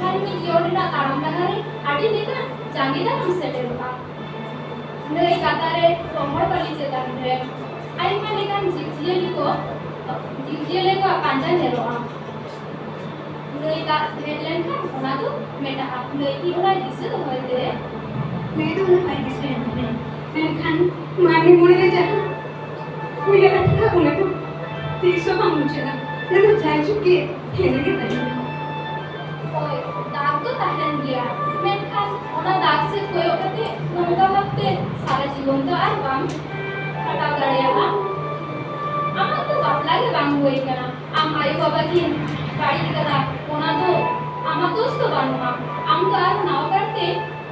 ᱢᱟᱹᱱᱢᱤ ᱡᱤᱭᱚᱱ ᱨᱮᱱᱟᱜ ᱛᱟᱲᱟᱢ ᱰᱟᱦᱟᱨ ᱨᱮ ᱟᱹᱰᱤ ᱞᱮᱠᱟᱱ ᱡᱟᱸᱜᱮ ᱫᱟᱨᱟᱢ ᱥᱮᱴᱮᱨᱚᱜᱼᱟ᱾ ᱱᱟᱹᱭ ᱜᱟᱰᱟ ᱨᱮ ᱨᱚᱦᱚᱲ ᱵᱟᱹᱞᱤ ᱪᱮᱛᱟᱱ ᱨᱮ ᱟᱭᱢᱟ ᱞᱮᱠᱟᱱ ᱡᱤᱵᱽ ᱡᱤᱭᱟᱹᱞᱤ ᱠᱚ, ᱡᱤᱵᱽ ᱡᱤᱭᱟᱹᱞᱤ ᱠᱚᱣᱟᱜ ᱯᱟᱸᱡᱟ ᱧᱮᱞᱚᱜᱼᱟ᱾ ᱱᱟᱹᱭ ᱫᱟᱜ ᱰᱷᱮᱨ ᱞᱮᱱᱠᱷᱟᱱ ᱚᱱᱟ ᱫᱚ ᱢᱮᱴᱟᱜᱼᱟ᱾ ᱱᱟᱹᱭ ᱠᱤ ᱚᱱᱟᱭ ᱫᱤᱥᱟᱹ ᱫᱚᱦᱚᱭ ᱛᱮ? ᱱᱟᱹᱭ ᱫᱚ ᱚᱱᱟ ᱵᱟᱭ ᱫᱤᱥᱟᱹᱭᱟ ᱛᱟᱦᱮᱸ᱾ ᱢᱮᱱᱠᱷᱟᱱ ᱢᱟᱹᱱᱢᱤ ᱢᱚᱱᱮ ᱨᱮ ᱡᱟᱦᱟᱸ ᱩᱭᱦᱟᱹᱨ ᱟᱠᱟᱫᱟ, ᱚᱱᱟ ᱫᱚ ᱛᱤᱥ ᱦᱚᱸ ᱵᱟᱝ ᱢᱩᱪᱟᱹᱫᱟ᱾ ᱚᱱᱟ ᱫᱚ ᱡᱟᱭᱡᱩᱜᱽ ᱜᱮ ᱦᱮᱸᱫᱮ ᱜᱮ ᱛᱟᱦᱮᱱᱟ᱾ ᱦᱳᱭ, ᱫᱟᱜᱽ ᱫᱚ ᱛᱟᱦᱮᱱ ᱜᱮᱭᱟ, ᱢᱮᱱᱠᱷᱟᱱ ᱚᱱᱟ ᱫᱟᱜᱽ ᱥᱮᱫ ᱠᱚᱭᱚᱜ ᱠᱟᱛᱮ ᱱᱚᱝᱠᱟ ᱵᱷᱟᱵᱛᱮ ᱥᱟᱨᱟ ᱡᱤᱵᱚᱱ ᱫᱚ ᱟᱨ ᱵᱟᱢ ᱠᱷᱟᱴᱟᱣ ᱫᱟᱲᱮᱭᱟᱜᱼᱟ᱾ ᱟᱢᱟᱜ ᱫᱚ ᱵᱟᱯᱞᱟ ᱜᱮ ᱵᱟᱝ ᱦᱩᱭ ᱠᱟᱱᱟ, ᱟᱢ ᱟᱭᱳ ᱵᱟᱵᱟ ᱠᱤᱱ ᱵᱟᱹᱲᱤᱡ ᱠᱟᱫᱟ, ᱚᱱᱟ ᱫᱚ ᱟᱢᱟᱜ ᱫᱳᱥ ᱫᱚ ᱵᱟᱹᱱᱩᱜᱼᱟ᱾ ᱟᱢ ᱫᱚ ᱟᱨᱦᱚᱸ ᱱᱟᱣᱟ ᱠᱟᱨᱛᱮ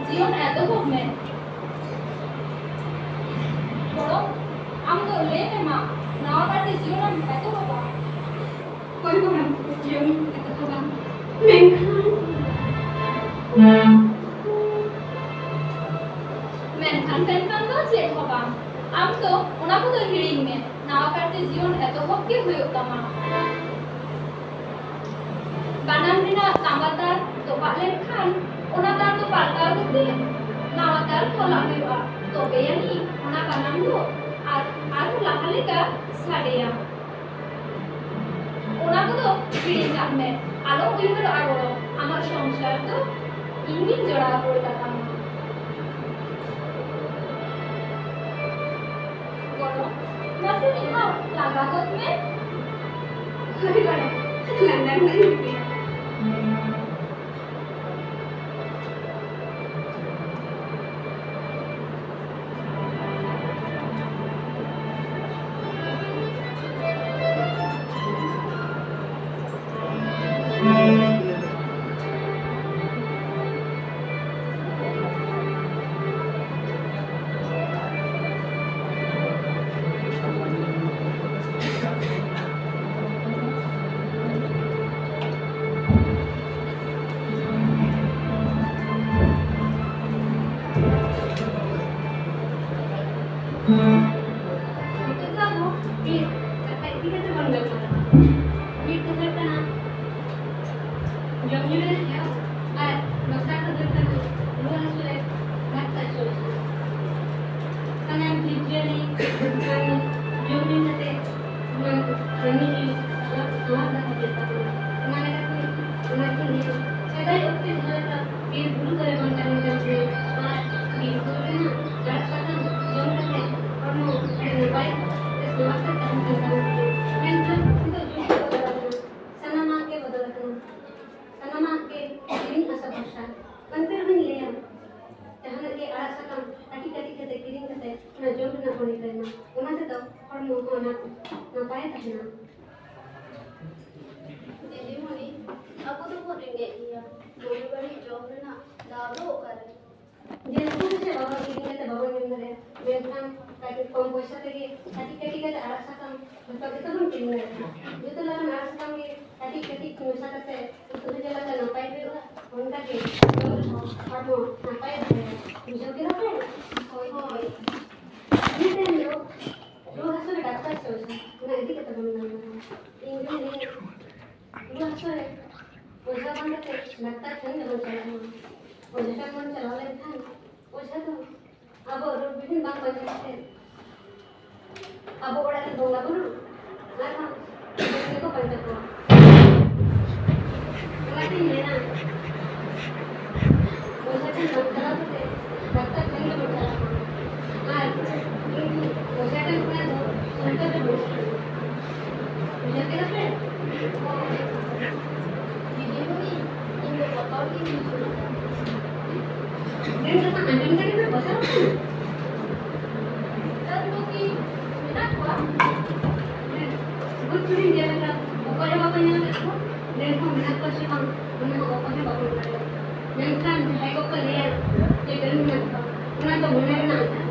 ᱡᱤᱭᱚᱱ ᱮᱛᱚᱦᱚᱵ ᱢᱮ᱾ ᱜᱚᱲᱚᱢ, ᱟᱢ ᱫᱚ ᱞᱟᱹᱭ ᱢᱮ ᱢᱟ, ᱱᱟᱣᱟ ᱠᱟᱨᱛᱮ ᱡᱤᱭᱚᱱ ᱮᱢ ᱮᱛᱚᱦᱚᱵᱟ? ᱦᱳᱭ ᱜᱚᱲᱚᱢ, ᱡᱤᱭᱚᱱ ᱮᱛᱚᱦᱚᱵᱟ᱾ ᱢᱮᱱᱠᱷᱟᱱ ᱢᱮᱱᱠᱷᱟᱱ, ᱢᱮᱱᱠᱷᱟᱱ ᱫᱚ ᱪᱮᱫ ᱦᱚᱸ ᱵᱟᱝ᱾ ᱟᱢ ᱫᱚ ᱚᱱᱟ ᱠᱚᱫᱚ ᱦᱤᱲᱤᱧ ᱢᱮ᱾ ᱱᱟᱣᱟ ᱠᱟᱨᱛᱮ ᱡᱤᱭᱚᱱ ᱮᱛᱚᱦᱚᱵ ᱜᱮ ᱦᱩᱭᱩᱜ ᱛᱟᱢᱟ᱾ ᱵᱟᱱᱟᱢ ᱨᱮᱱᱟᱜ ᱛᱟᱸᱵᱟ ᱛᱟᱨ ᱛᱚᱯᱟᱜ ᱞᱮᱱᱠᱷᱟᱱ ᱚᱱᱟ ᱛᱟᱨ ᱫᱚ ᱯᱟᱞᱴᱟᱣ ᱠᱟᱛᱮ ᱱᱟᱣᱟ ᱛᱟᱨ ᱛᱚᱞᱟᱜ ᱦᱩᱭᱩᱜᱼᱟ, ᱛᱚᱵᱮ ᱟᱹᱱᱤᱡ ᱚᱱᱟ ᱵᱟᱱᱟᱢ ᱫᱚ ᱟᱨ, ᱟᱨᱦᱚᱸ ᱞᱟᱦᱟ ᱞᱮᱠᱟ ᱥᱟᱰᱮᱭᱟ᱾ ᱚᱱᱟ ᱠᱚᱫᱚ ᱦᱤᱲᱤᱧ ᱠᱟᱜ ᱢᱮ, ᱟᱞᱚᱢ ᱩᱭᱦᱟᱹᱨᱚᱜᱼᱟ ᱜᱚᱲᱚᱢ᱾ ᱟᱢᱟᱜ ᱥᱚᱝᱥᱟᱨ ᱫᱚ ᱤᱧ ᱜᱤᱧ ᱡᱚᱲᱟᱣ ᱨᱩᱣᱟᱹᱲ ᱠᱟᱛᱟᱢᱟ᱾ ᱜᱚᱲᱚᱢ, ᱱᱟᱥᱮ ᱢᱤᱫ ᱫᱷᱟᱣ ᱞᱟᱸᱫᱟ ᱜᱚᱫ ᱢᱮ᱾ ᱦᱳᱭ ᱜᱚᱲᱚᱢ, ᱞᱟᱸᱫᱟ ᱨᱮᱱᱟᱜ ᱤᱧ ᱨᱤᱠᱟᱹᱭᱟ᱾ ᱵᱤᱨ ᱵᱩᱨᱩ ᱠᱚᱨᱮ ᱵᱚᱱ ᱛᱟᱦᱮᱱ ᱠᱟᱱ ᱛᱟᱦᱮᱸᱫ ᱟᱨ ᱵᱤᱨ ᱵᱩᱨᱩ ᱨᱮᱱᱟᱜ ᱟᱲᱟᱜ ᱥᱟᱠᱟᱢ ᱡᱚᱢ ᱠᱟᱛᱮ ᱦᱚᱲᱢᱚ ᱟᱹᱰᱤ ᱱᱟᱯᱟᱭ ᱵᱮᱥ ᱱᱟᱣᱟ ᱛᱮ ᱛᱟᱦᱮᱱ ᱠᱟᱱ ᱛᱟᱵᱚᱱ ᱛᱟᱦᱮᱸᱫ᱾ ᱢᱮᱱᱠᱷᱟᱱ ᱱᱤᱛᱚᱜ ᱡᱩᱜᱽ ᱠᱚ ᱵᱚᱫᱚᱞ ᱟᱠᱟᱱᱟ, ᱥᱟᱱᱟᱢᱟᱜ ᱜᱮ ᱵᱚᱫᱚᱞ ᱟᱠᱟᱱᱟ, ᱥᱟᱱᱟᱢᱟᱜ ᱜᱮ ᱠᱤᱨᱤᱧ ᱟᱥᱟ ᱵᱷᱚᱨᱥᱟ᱾ ᱚᱱᱛᱮ ᱨᱮᱵᱚᱱ ᱞᱟᱹᱭᱟ, ᱡᱟᱦᱟᱱᱟᱜ ᱜᱮ ᱟᱲᱟᱜ ᱥᱟᱠᱟᱢ ᱠᱟᱹᱴᱤᱡ ᱠᱟᱹᱴᱤᱡ ᱠᱟᱛᱮ ᱠᱤᱨᱤᱧ ᱠᱟᱛᱮ ᱚᱱᱟ ᱡᱚᱢ ᱨᱮᱱᱟᱜ ᱵᱚᱱ ᱨᱤᱠᱟᱹᱭ ᱢᱟ, ᱚᱱᱟ ᱛᱮᱫᱚ ᱦᱚᱲᱢᱚ ᱦᱚᱸ ᱱᱟᱯ-, ᱱᱟᱯᱟᱭ ᱛᱟᱦᱮᱱᱟ᱾ ᱫᱤᱫᱤᱢᱩᱱᱤ, ᱟᱵᱚ ᱫᱚᱵᱚᱱ ᱨᱮᱸᱜᱮᱡ ᱜᱮᱭᱟ, ᱵᱩᱜᱤ ᱵᱟᱹᱲᱤᱡ ᱡᱚᱢ ᱨᱮᱱᱟᱜ ᱫᱟᱣ ᱫᱚ ᱚᱠᱟᱨᱮ? ᱡᱮ ᱩᱛᱩ ᱠᱚ ᱪᱮᱫ ᱵᱟᱵᱚᱱ ᱠᱤᱨᱤᱧ ᱠᱟᱛᱮ ᱵᱟᱵᱚᱱ ᱡᱚᱢ ᱫᱟᱲᱮᱭᱟᱜᱼᱟ, ᱢᱮᱱᱠᱷᱟᱱ ᱠᱟᱹᱴᱤᱡ ᱠᱚᱢ ᱯᱚᱭᱥᱟ ᱛᱮᱜᱮ ᱠᱟᱹᱴᱤᱡ ᱠᱟᱹᱴᱤᱡ ᱠᱟᱛᱮ ᱟᱲᱟᱜ ᱥᱟᱠᱟᱢ ᱡᱚᱛᱚ ᱜᱮᱛᱚ ᱵᱚᱱ ᱠᱤᱨᱤᱧ ᱫᱟᱲᱮᱭᱟᱜᱼᱟ᱾ ᱡᱚᱛᱚ ᱞᱮᱠᱟᱱ ᱟᱲᱟᱜ ᱥᱟᱠᱟᱢ ᱜᱮ ᱠᱟᱹᱴᱤᱡ ᱠᱟᱹᱴᱤᱡ ᱢᱮᱥᱟ ᱠᱟᱛᱮ ᱩᱛᱩ ᱵᱷᱟᱡᱟ ᱞᱮᱠᱟ ᱱᱟᱯᱟᱭ ᱦᱩᱭᱩᱜᱼᱟ, ᱚᱱᱠᱟ ᱜᱮ ᱡᱚᱢ ᱨᱮᱦᱚᱸ ᱦᱚᱲᱢᱚ ᱱᱟᱯᱟᱭ ᱛᱟᱦᱮᱱᱟ᱾ ᱵᱩᱡᱷᱟᱹᱣ ᱠᱮᱫᱟ ᱯᱮ? ᱦᱳᱭ, ᱦᱳᱭ᱾ ᱤᱱᱟᱹ ᱛᱟᱭᱚᱢ ᱫᱚ ᱨᱩᱣᱟᱹ ᱦᱟᱹᱥᱩ ᱨᱮ ᱰᱟᱠᱛᱟᱨ ᱥᱮ ᱚᱡᱷᱟ, ᱚᱱᱟ ᱤᱫᱤ ᱠᱟᱛᱮ ᱵᱚᱱ ᱜᱟᱞᱢᱟᱨᱟᱣᱟ᱾ ᱤᱧ ᱫᱩᱧ ᱞᱟᱹᱭᱟ, ᱨᱩᱣᱟᱹ ᱦᱟᱹᱥᱩ ᱨᱮ ᱚᱡᱷᱟ ᱵᱟᱝ ᱠᱟᱛᱮ ᱰᱟᱠᱛᱟᱨ ᱴᱷᱮᱱ ᱜᱮᱵᱚᱱ ᱪᱟᱞᱟᱜ ᱢᱟ᱾ ᱚᱡᱷᱟ ᱴᱷᱮᱱ ᱵᱚᱱ ᱪᱟᱞᱟᱣ ᱞᱮᱱᱠᱷᱟᱱ ᱚᱡᱷᱟ ᱫᱚ ᱟᱵᱚ ᱨᱳᱜᱽ ᱵᱤᱜᱷᱤᱱ ᱵᱟᱝ ᱯᱟᱸᱡᱟ ᱠᱟᱛᱮ ᱟᱵᱚ ᱚᱲᱟᱜ ᱨᱮ ᱵᱚᱸᱜᱟ ᱵᱩᱨᱩ ᱟᱨ ᱵᱟᱝ ᱵᱩᱜᱤ ᱠᱚ ᱯᱟᱸᱡᱟ ᱠᱚᱣᱟ᱾ ᱚᱱᱟᱛᱤᱧ ᱢᱮᱱᱟ, ᱚᱡᱷᱟ ᱴᱷᱮᱱ ᱵᱟᱝ ᱪᱟᱞᱟᱣ ᱠᱟᱛᱮ ᱰᱟᱠᱛᱟᱨ ᱴᱷᱮᱱ ᱜᱮᱵᱚᱱ ᱪᱟᱞᱟᱜ ᱢᱟ᱾ ᱟᱨ ᱠᱤᱱᱛᱩ ᱚᱡᱷᱟ ᱴᱷᱮᱱ ᱠᱷᱚᱱᱟᱜ ᱫᱚ ᱚᱱᱠᱟ ᱫᱚ ᱵᱮᱥ ᱜᱮᱭᱟ᱾ ᱵᱩᱡᱷᱟᱹᱣ ᱠᱮᱫᱟ ᱯᱮ? ᱫᱤᱫᱤᱢᱩᱱᱤ, ᱤᱧ ᱫᱚ ᱵᱚᱛᱚᱨ ᱜᱤᱧ ᱵᱩᱡᱷᱟᱹᱣ ᱮᱫᱟ᱾ ᱤᱧ ᱠᱟᱛᱷᱟ ᱟᱸᱡᱚᱢ ᱛᱮᱜᱮ ᱯᱮ ᱵᱚᱛᱚᱨᱚᱜ ᱠᱟᱱᱟ? ᱱᱮᱛᱟᱨ ᱫᱚ ᱠᱤ ᱢᱮᱱᱟᱜ ᱠᱚᱣᱟ? ᱵᱩᱡᱽ ᱠᱤᱫᱤᱧ ᱡᱮ ᱞᱮᱠᱟ ᱚᱠᱚᱭ ᱦᱚᱸ ᱵᱟᱠᱚ ᱧᱮᱞ ᱟᱠᱟᱫ ᱠᱚᱣᱟ, ᱢᱮᱱᱠᱷᱟᱱ ᱢᱮᱱᱟᱜ ᱠᱚᱣᱟ ᱥᱮ ᱵᱟᱝ, ᱚᱱᱟ ᱦᱚᱸ ᱚᱠᱚᱭ ᱦᱚᱸ ᱵᱟᱠᱚ ᱵᱟᱲᱟᱭᱟ᱾ ᱢᱮᱱᱠᱷᱟᱱ ᱡᱟᱦᱟᱸᱭ ᱠᱚᱠᱚ ᱞᱟᱹᱭᱟ ᱡᱮ ᱰᱟᱹᱱ ᱢᱮᱱᱟᱜ ᱠᱚᱣᱟ, ᱚᱱᱟ ᱫᱚ ᱢᱚᱱᱮ ᱨᱮᱱᱟᱜ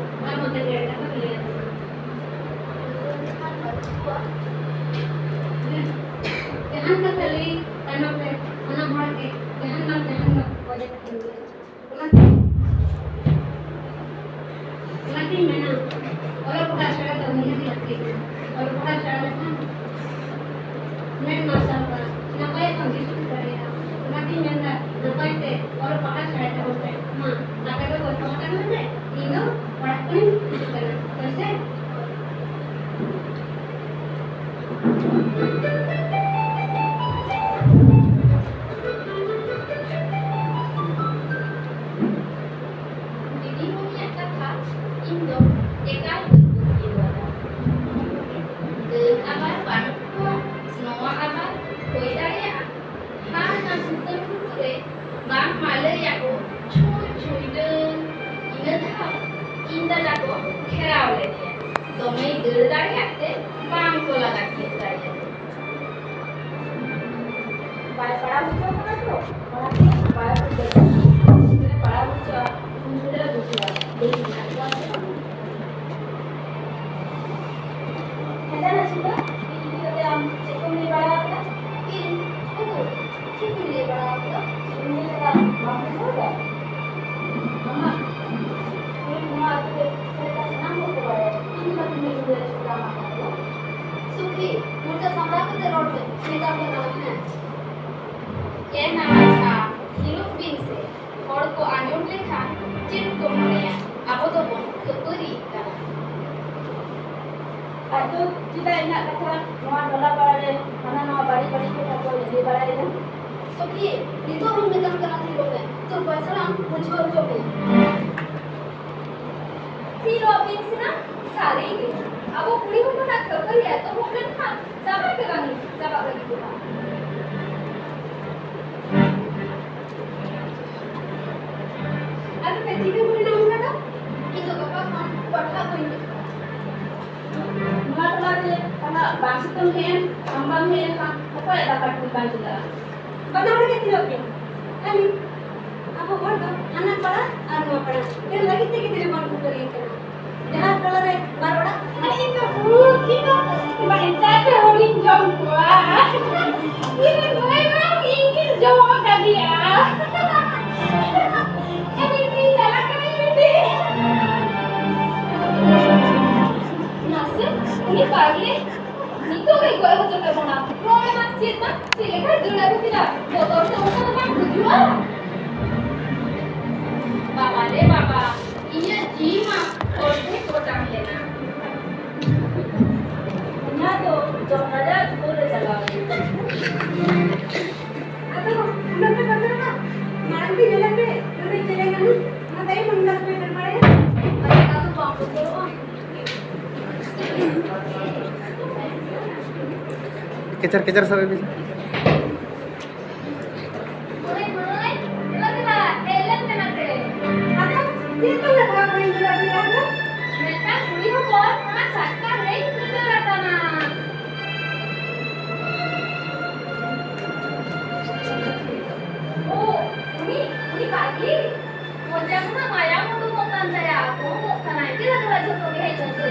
ᱟᱨ ᱵᱟᱝᱠᱷᱟᱱ ᱮᱲᱮ ᱠᱟᱛᱷᱟ ᱠᱚ ᱞᱟᱹᱭᱟ᱾ ᱡᱟᱦᱟᱱ ᱠᱟᱛᱷᱟ ᱞᱟᱹᱭ ᱛᱟᱭᱱᱚᱢ ᱨᱮ ᱥᱟᱱᱟᱢ ᱦᱚᱲ ᱜᱮ ᱡᱟᱦᱟᱱ ᱵᱟᱝ ᱡᱟᱦᱟᱱ ᱵᱟᱝ ᱚᱡᱮ ᱠᱟᱛᱮ ᱞᱟᱹᱭᱟ᱾ ᱚᱱᱟᱛᱮ, ᱚᱱᱟᱛᱤᱧ ᱢᱮᱱᱟ, ᱚᱞᱚᱜ ᱯᱟᱲᱦᱟᱜ ᱥᱮᱬᱟ ᱫᱚ ᱱᱤᱦᱟᱹᱛ ᱞᱟᱹᱠᱛᱤ ᱠᱟᱱᱟ᱾ ᱚᱞᱚᱜ ᱯᱟᱲᱦᱟᱜ ᱥᱮᱬᱟ ᱞᱮᱠᱷᱟᱱ ᱢᱮᱫ ᱢᱟᱨᱥᱟᱞᱚᱜᱼᱟ, ᱱᱟᱯᱟᱭ ᱠᱷᱚᱱ ᱫᱤᱥ ᱦᱩᱫᱤᱥ ᱫᱟᱲᱮᱭᱟᱜᱼᱟ᱾ ᱚᱱᱟᱛᱤᱧ ᱢᱮᱱᱫᱟ, ᱱᱟᱯᱟᱭ ᱛᱮ ᱚᱞᱚᱜ ᱯᱟᱲᱦᱟᱜ ᱥᱮᱬᱟᱭ ᱛᱟᱵᱚᱱ ᱯᱮ᱾ ᱢᱟ, ᱟᱯᱮ ᱫᱚ ᱜᱚᱞᱯᱚ ᱟᱠᱟᱱ ᱯᱮ, ᱤᱧ ᱫᱚ ᱚᱲᱟᱜ ᱠᱷᱚᱱᱤᱧ ᱦᱤᱡᱩᱜ ᱠᱟᱱᱟ᱾ ᱦᱳᱭ ᱥᱮ? ᱫᱚᱢᱮᱭ ᱫᱟᱹᱲ ᱫᱟᱲᱮᱭᱟᱜ ᱛᱮ ᱵᱟᱝ ᱠᱚ ᱞᱟᱜᱟ ᱛᱤᱭᱳᱜ ᱫᱟᱲᱮᱭᱟᱫᱮᱭᱟ᱾ ᱵᱟᱭ ᱯᱟᱲᱟᱣ ᱦᱚᱪᱚ ᱠᱟᱱᱟ ᱛᱚ, ᱚᱱᱟᱛᱮ ᱵᱟᱭ ᱦᱩᱭ ᱫᱟᱲᱮᱭᱟᱜ ᱠᱟᱱᱟ᱾ ᱡᱩᱫᱤ ᱯᱟᱲᱟᱣ ᱦᱚᱪᱚᱜᱼᱟ, ᱩᱱ ᱨᱮ ᱵᱩᱡᱷᱟᱹᱣᱟ, ᱵᱮᱥ ᱢᱮᱱᱟᱜ ᱠᱚᱣᱟ ᱥᱮ ᱵᱟᱝ᱾ ᱦᱮᱸ, ᱡᱟᱦᱟᱱᱟᱜ ᱪᱤᱱᱛᱟᱹ, ᱤᱧ ᱤᱫᱤ ᱠᱟᱛᱮ ᱟᱢ ᱪᱮᱫ ᱠᱚᱢ ᱞᱟᱹᱭ ᱵᱟᱲᱟ ᱟᱠᱟᱫᱟ? ᱤᱧ? ᱩᱠᱩᱨ? ᱪᱮᱫ ᱠᱚᱧ ᱞᱟᱹᱭ ᱵᱟᱲᱟ ᱟᱠᱟᱫᱟ? ᱪᱮᱫ ᱤᱧ ᱞᱟᱹᱭ ᱟᱠᱟᱫᱟ, ᱵᱟᱢ ᱵᱩᱡᱷᱟᱹᱣ ᱮᱫᱟ? ᱢᱟᱢᱟ, ᱤᱧ ᱱᱚᱣᱟ ᱟᱹᱛᱩ ᱨᱮ ᱪᱮᱫ ᱞᱮᱠᱟ ᱥᱟᱱᱟᱢ ᱦᱚᱲ ᱠᱚ ᱵᱟᱲᱟᱭᱟ, ᱤᱧ ᱜᱮ ᱵᱟᱹᱧ ᱵᱩᱡᱷᱟᱹᱣ ᱫᱟᱲᱮᱭᱟᱜ ᱠᱟᱱᱟ ᱟᱢᱟᱜ ᱠᱟᱛᱷᱟ ᱫᱚ᱾ ᱥᱩᱠᱷᱤ, ᱢᱚᱪᱟ ᱥᱟᱢᱵᱲᱟᱣ ᱠᱟᱛᱮ ᱨᱚᱲ ᱢᱮ, ᱢᱮᱛᱟᱢ ᱠᱟᱱᱟ, ᱦᱮᱸ᱾ ᱮ ᱱᱟᱣᱟ ᱪᱷᱟ, ᱛᱷᱤᱨᱚᱜ ᱵᱤᱱ ᱥᱮ᱾ ᱦᱚᱲ ᱠᱚ ᱟᱸᱡᱚᱢ ᱞᱮᱠᱷᱟᱱ ᱪᱮᱫ ᱠᱚ ᱢᱚᱱᱮᱭᱟ? ᱟᱵᱚ ᱫᱚᱵᱚᱱ ᱠᱷᱟᱹᱯᱟᱹᱨᱤᱜ ᱠᱟᱱᱟ᱾ ᱟᱡ ᱫᱚ ᱪᱮᱫᱟᱜ ᱤᱧᱟᱹᱜ ᱠᱟᱛᱷᱟ ᱱᱚᱣᱟ ᱴᱚᱞᱟ ᱯᱟᱲᱟ ᱨᱮ ᱦᱟᱱᱟ ᱱᱟᱣᱟ ᱵᱟᱹᱲᱤᱡ ᱵᱟᱹᱲᱤᱡ ᱠᱟᱛᱷᱟ ᱠᱚ ᱞᱟᱹᱭ ᱵᱟᱲᱟᱭᱮᱫᱟ? ᱥᱚᱠᱷᱤ, ᱱᱤᱛᱚᱜ ᱦᱚᱸᱧ ᱢᱮᱛᱟᱢ ᱠᱟᱱᱟ, ᱛᱷᱤᱨᱚᱜ ᱢᱮ᱾ ᱛᱚ ᱯᱚᱭᱥᱟ ᱞᱟᱝ ᱵᱩᱡᱷᱟᱹᱣ ᱦᱚᱪᱚ ᱢᱮᱭᱟ᱾ ᱛᱷᱤᱨᱚᱜ ᱵᱤᱱ ᱥᱮ ᱱᱟ, ᱥᱟᱹᱨᱤ ᱜᱮ᱾ ᱟᱵᱚ ᱠᱩᱲᱤ ᱦᱚᱯᱚᱱᱟᱜ ᱠᱷᱟᱹᱯᱟᱹᱨᱤ ᱮᱛᱚᱦᱚᱵ ᱞᱮᱱᱠᱷᱟᱱ ᱪᱟᱵᱟᱜ ᱜᱮ ᱵᱟᱝ ᱪᱟᱵᱟᱜ ᱞᱟᱹᱜᱤᱫᱚᱜᱼᱟ᱾ ᱟᱫᱚ ᱯᱮ ᱪᱤᱠᱟᱹ ᱠᱚ ᱢᱮᱱᱟ ᱚᱱᱠᱟ ᱫᱚ? ᱤᱧ ᱫᱚ ᱜᱟᱯᱟ ᱠᱷᱚᱱ ᱯᱟᱲᱦᱟᱜ ᱵᱟᱹᱧ ᱪᱟᱞᱟᱜᱼᱟ᱾ ᱱᱚᱣᱟ ᱴᱚᱞᱟ ᱨᱮ ᱯᱟᱲᱦᱟᱜ ᱵᱟᱝ ᱥᱮᱛᱮᱢ ᱦᱮᱡ ᱮᱱ, ᱟᱢ ᱵᱟᱢ ᱦᱮᱡ ᱞᱮᱱᱠᱷᱟᱱ ᱚᱠᱚᱭᱟᱜ ᱫᱟᱠᱟ ᱴᱩᱠᱩᱡ ᱵᱟᱝ ᱪᱚᱸᱫᱟᱜᱼᱟ? ᱵᱟᱱᱟ ᱦᱚᱲ ᱜᱮ ᱛᱤᱱᱟᱹᱜ ᱯᱮ? ᱠᱷᱟᱹᱞᱤ ᱟᱵᱚ ᱦᱚᱲ ᱫᱚ ᱦᱟᱱᱟ ᱯᱟᱲᱟ ᱟᱨ ᱱᱚᱣᱟ ᱯᱟᱲᱟ ᱰᱷᱮᱨ ᱞᱟᱹᱜᱤᱫ ᱛᱮᱜᱮ ᱛᱤᱱᱟᱹᱜ ᱵᱚᱱ ᱠᱷᱟᱹᱯᱟᱹᱨᱤ ᱠᱟᱱᱟ᱾ ᱡᱟᱦᱟᱸ ᱴᱚᱞᱟ ᱨᱮ ᱵᱟᱨ ᱚᱲᱟᱜ, ᱟᱨ ᱤᱧ ᱫᱚ ᱵᱷᱩᱛ, ᱤᱧ ᱫᱚ ᱵᱟᱧᱪᱟᱣ ᱛᱮ ᱦᱚᱲᱤᱧ ᱡᱚᱢ ᱠᱚᱣᱟ᱾ ᱤᱧ ᱫᱚ ᱱᱩᱭ ᱵᱟᱝ, ᱤᱧ ᱜᱤᱧ ᱡᱚᱢ ᱟᱠᱟᱫᱮᱭᱟ᱾ ᱟᱨ ᱤᱧ ᱫᱚᱧ ᱪᱟᱞᱟᱜ ᱠᱟᱱᱟ ᱤᱧ ᱫᱚ᱾ ᱢᱟᱥᱮ, ᱩᱱᱤ ᱵᱟᱜᱮ ᱱᱤᱛᱚᱜ ᱜᱮ ᱜᱚᱡ ᱦᱚᱪᱚ ᱠᱮᱫ ᱵᱚᱱᱟ᱾ ᱨᱚᱲ ᱮᱢᱟᱱ ᱪᱮᱫ ᱢᱟ ᱪᱮᱫ ᱞᱮᱠᱟᱭ ᱫᱟᱹᱲ ᱟᱹᱜᱩ ᱠᱮᱫᱟ? ᱵᱚᱛᱚᱨ ᱛᱮ ᱚᱱᱠᱟ ᱫᱚ ᱵᱟᱝ ᱵᱩᱡᱩᱜᱼᱟ᱾ ᱵᱟᱵᱟ ᱨᱮ ᱵᱟᱵᱟ, ᱤᱧᱟᱹᱜ ᱡᱤᱣᱤ ᱢᱟ ᱚᱨᱫᱷᱮᱠ ᱚᱴᱟᱝ ᱞᱮᱱᱟ᱾ ᱚᱱᱟ ᱫᱚ ᱡᱚᱢ ᱨᱟᱡᱟ ᱫᱩᱣᱟᱹᱨ ᱨᱮ ᱪᱟᱞᱟᱣ ᱞᱮᱱᱟ᱾ ᱟᱫᱚ ᱩᱱᱟᱹᱜ ᱯᱮ ᱵᱚᱛᱚᱨᱚᱜᱼᱟ? ᱢᱟᱲᱟᱝ ᱛᱮ ᱧᱮᱞᱮ ᱯᱮ, ᱱᱩᱭ ᱪᱮᱞᱮ ᱠᱟᱱᱟ? ᱚᱱᱟ ᱛᱟᱭᱚᱢ ᱚᱱᱠᱟ ᱯᱮ ᱫᱟᱹᱲ ᱵᱟᱲᱟᱭᱟ? ᱟᱨ ᱚᱱᱠᱟ ᱫᱚ ᱵᱟᱝ ᱵᱚᱛᱚᱨᱚᱜᱼᱟ᱾ ᱠᱮᱪᱟᱨ ᱠᱮᱪᱟᱨ ᱥᱟᱵ ᱵᱤᱱ᱾ ᱢᱟᱹᱭ, ᱢᱟᱹᱭ, ᱫᱮᱞᱟ, ᱫᱮᱞᱟ, ᱦᱮᱡ ᱞᱮᱱ ᱢᱮ ᱱᱟᱛᱮ᱾ ᱟᱫᱚ ᱪᱮᱫ ᱠᱚ ᱠᱟᱛᱷᱟ ᱵᱟᱹᱧ ᱵᱩᱡᱷᱟᱹᱣ ᱫᱟᱲᱮᱭᱟᱜ ᱠᱟᱱᱟ? ᱢᱤᱫᱴᱟᱝ ᱠᱩᱲᱤ ᱦᱚᱯᱚᱱ ᱚᱱᱟ ᱪᱟ ᱢᱚᱪᱟ ᱠᱷᱚᱱᱟᱜ ᱢᱟᱭᱟᱢ ᱩᱰᱩᱠᱚᱜ ᱠᱟᱱ ᱛᱟᱭᱟ, ᱠᱚᱢᱚᱜ ᱠᱟᱱᱟᱭ᱾ ᱫᱮᱞᱟ ᱫᱮᱞᱟ ᱡᱷᱚᱛᱚ ᱜᱮ ᱦᱮᱡ ᱠᱟᱛᱮ᱾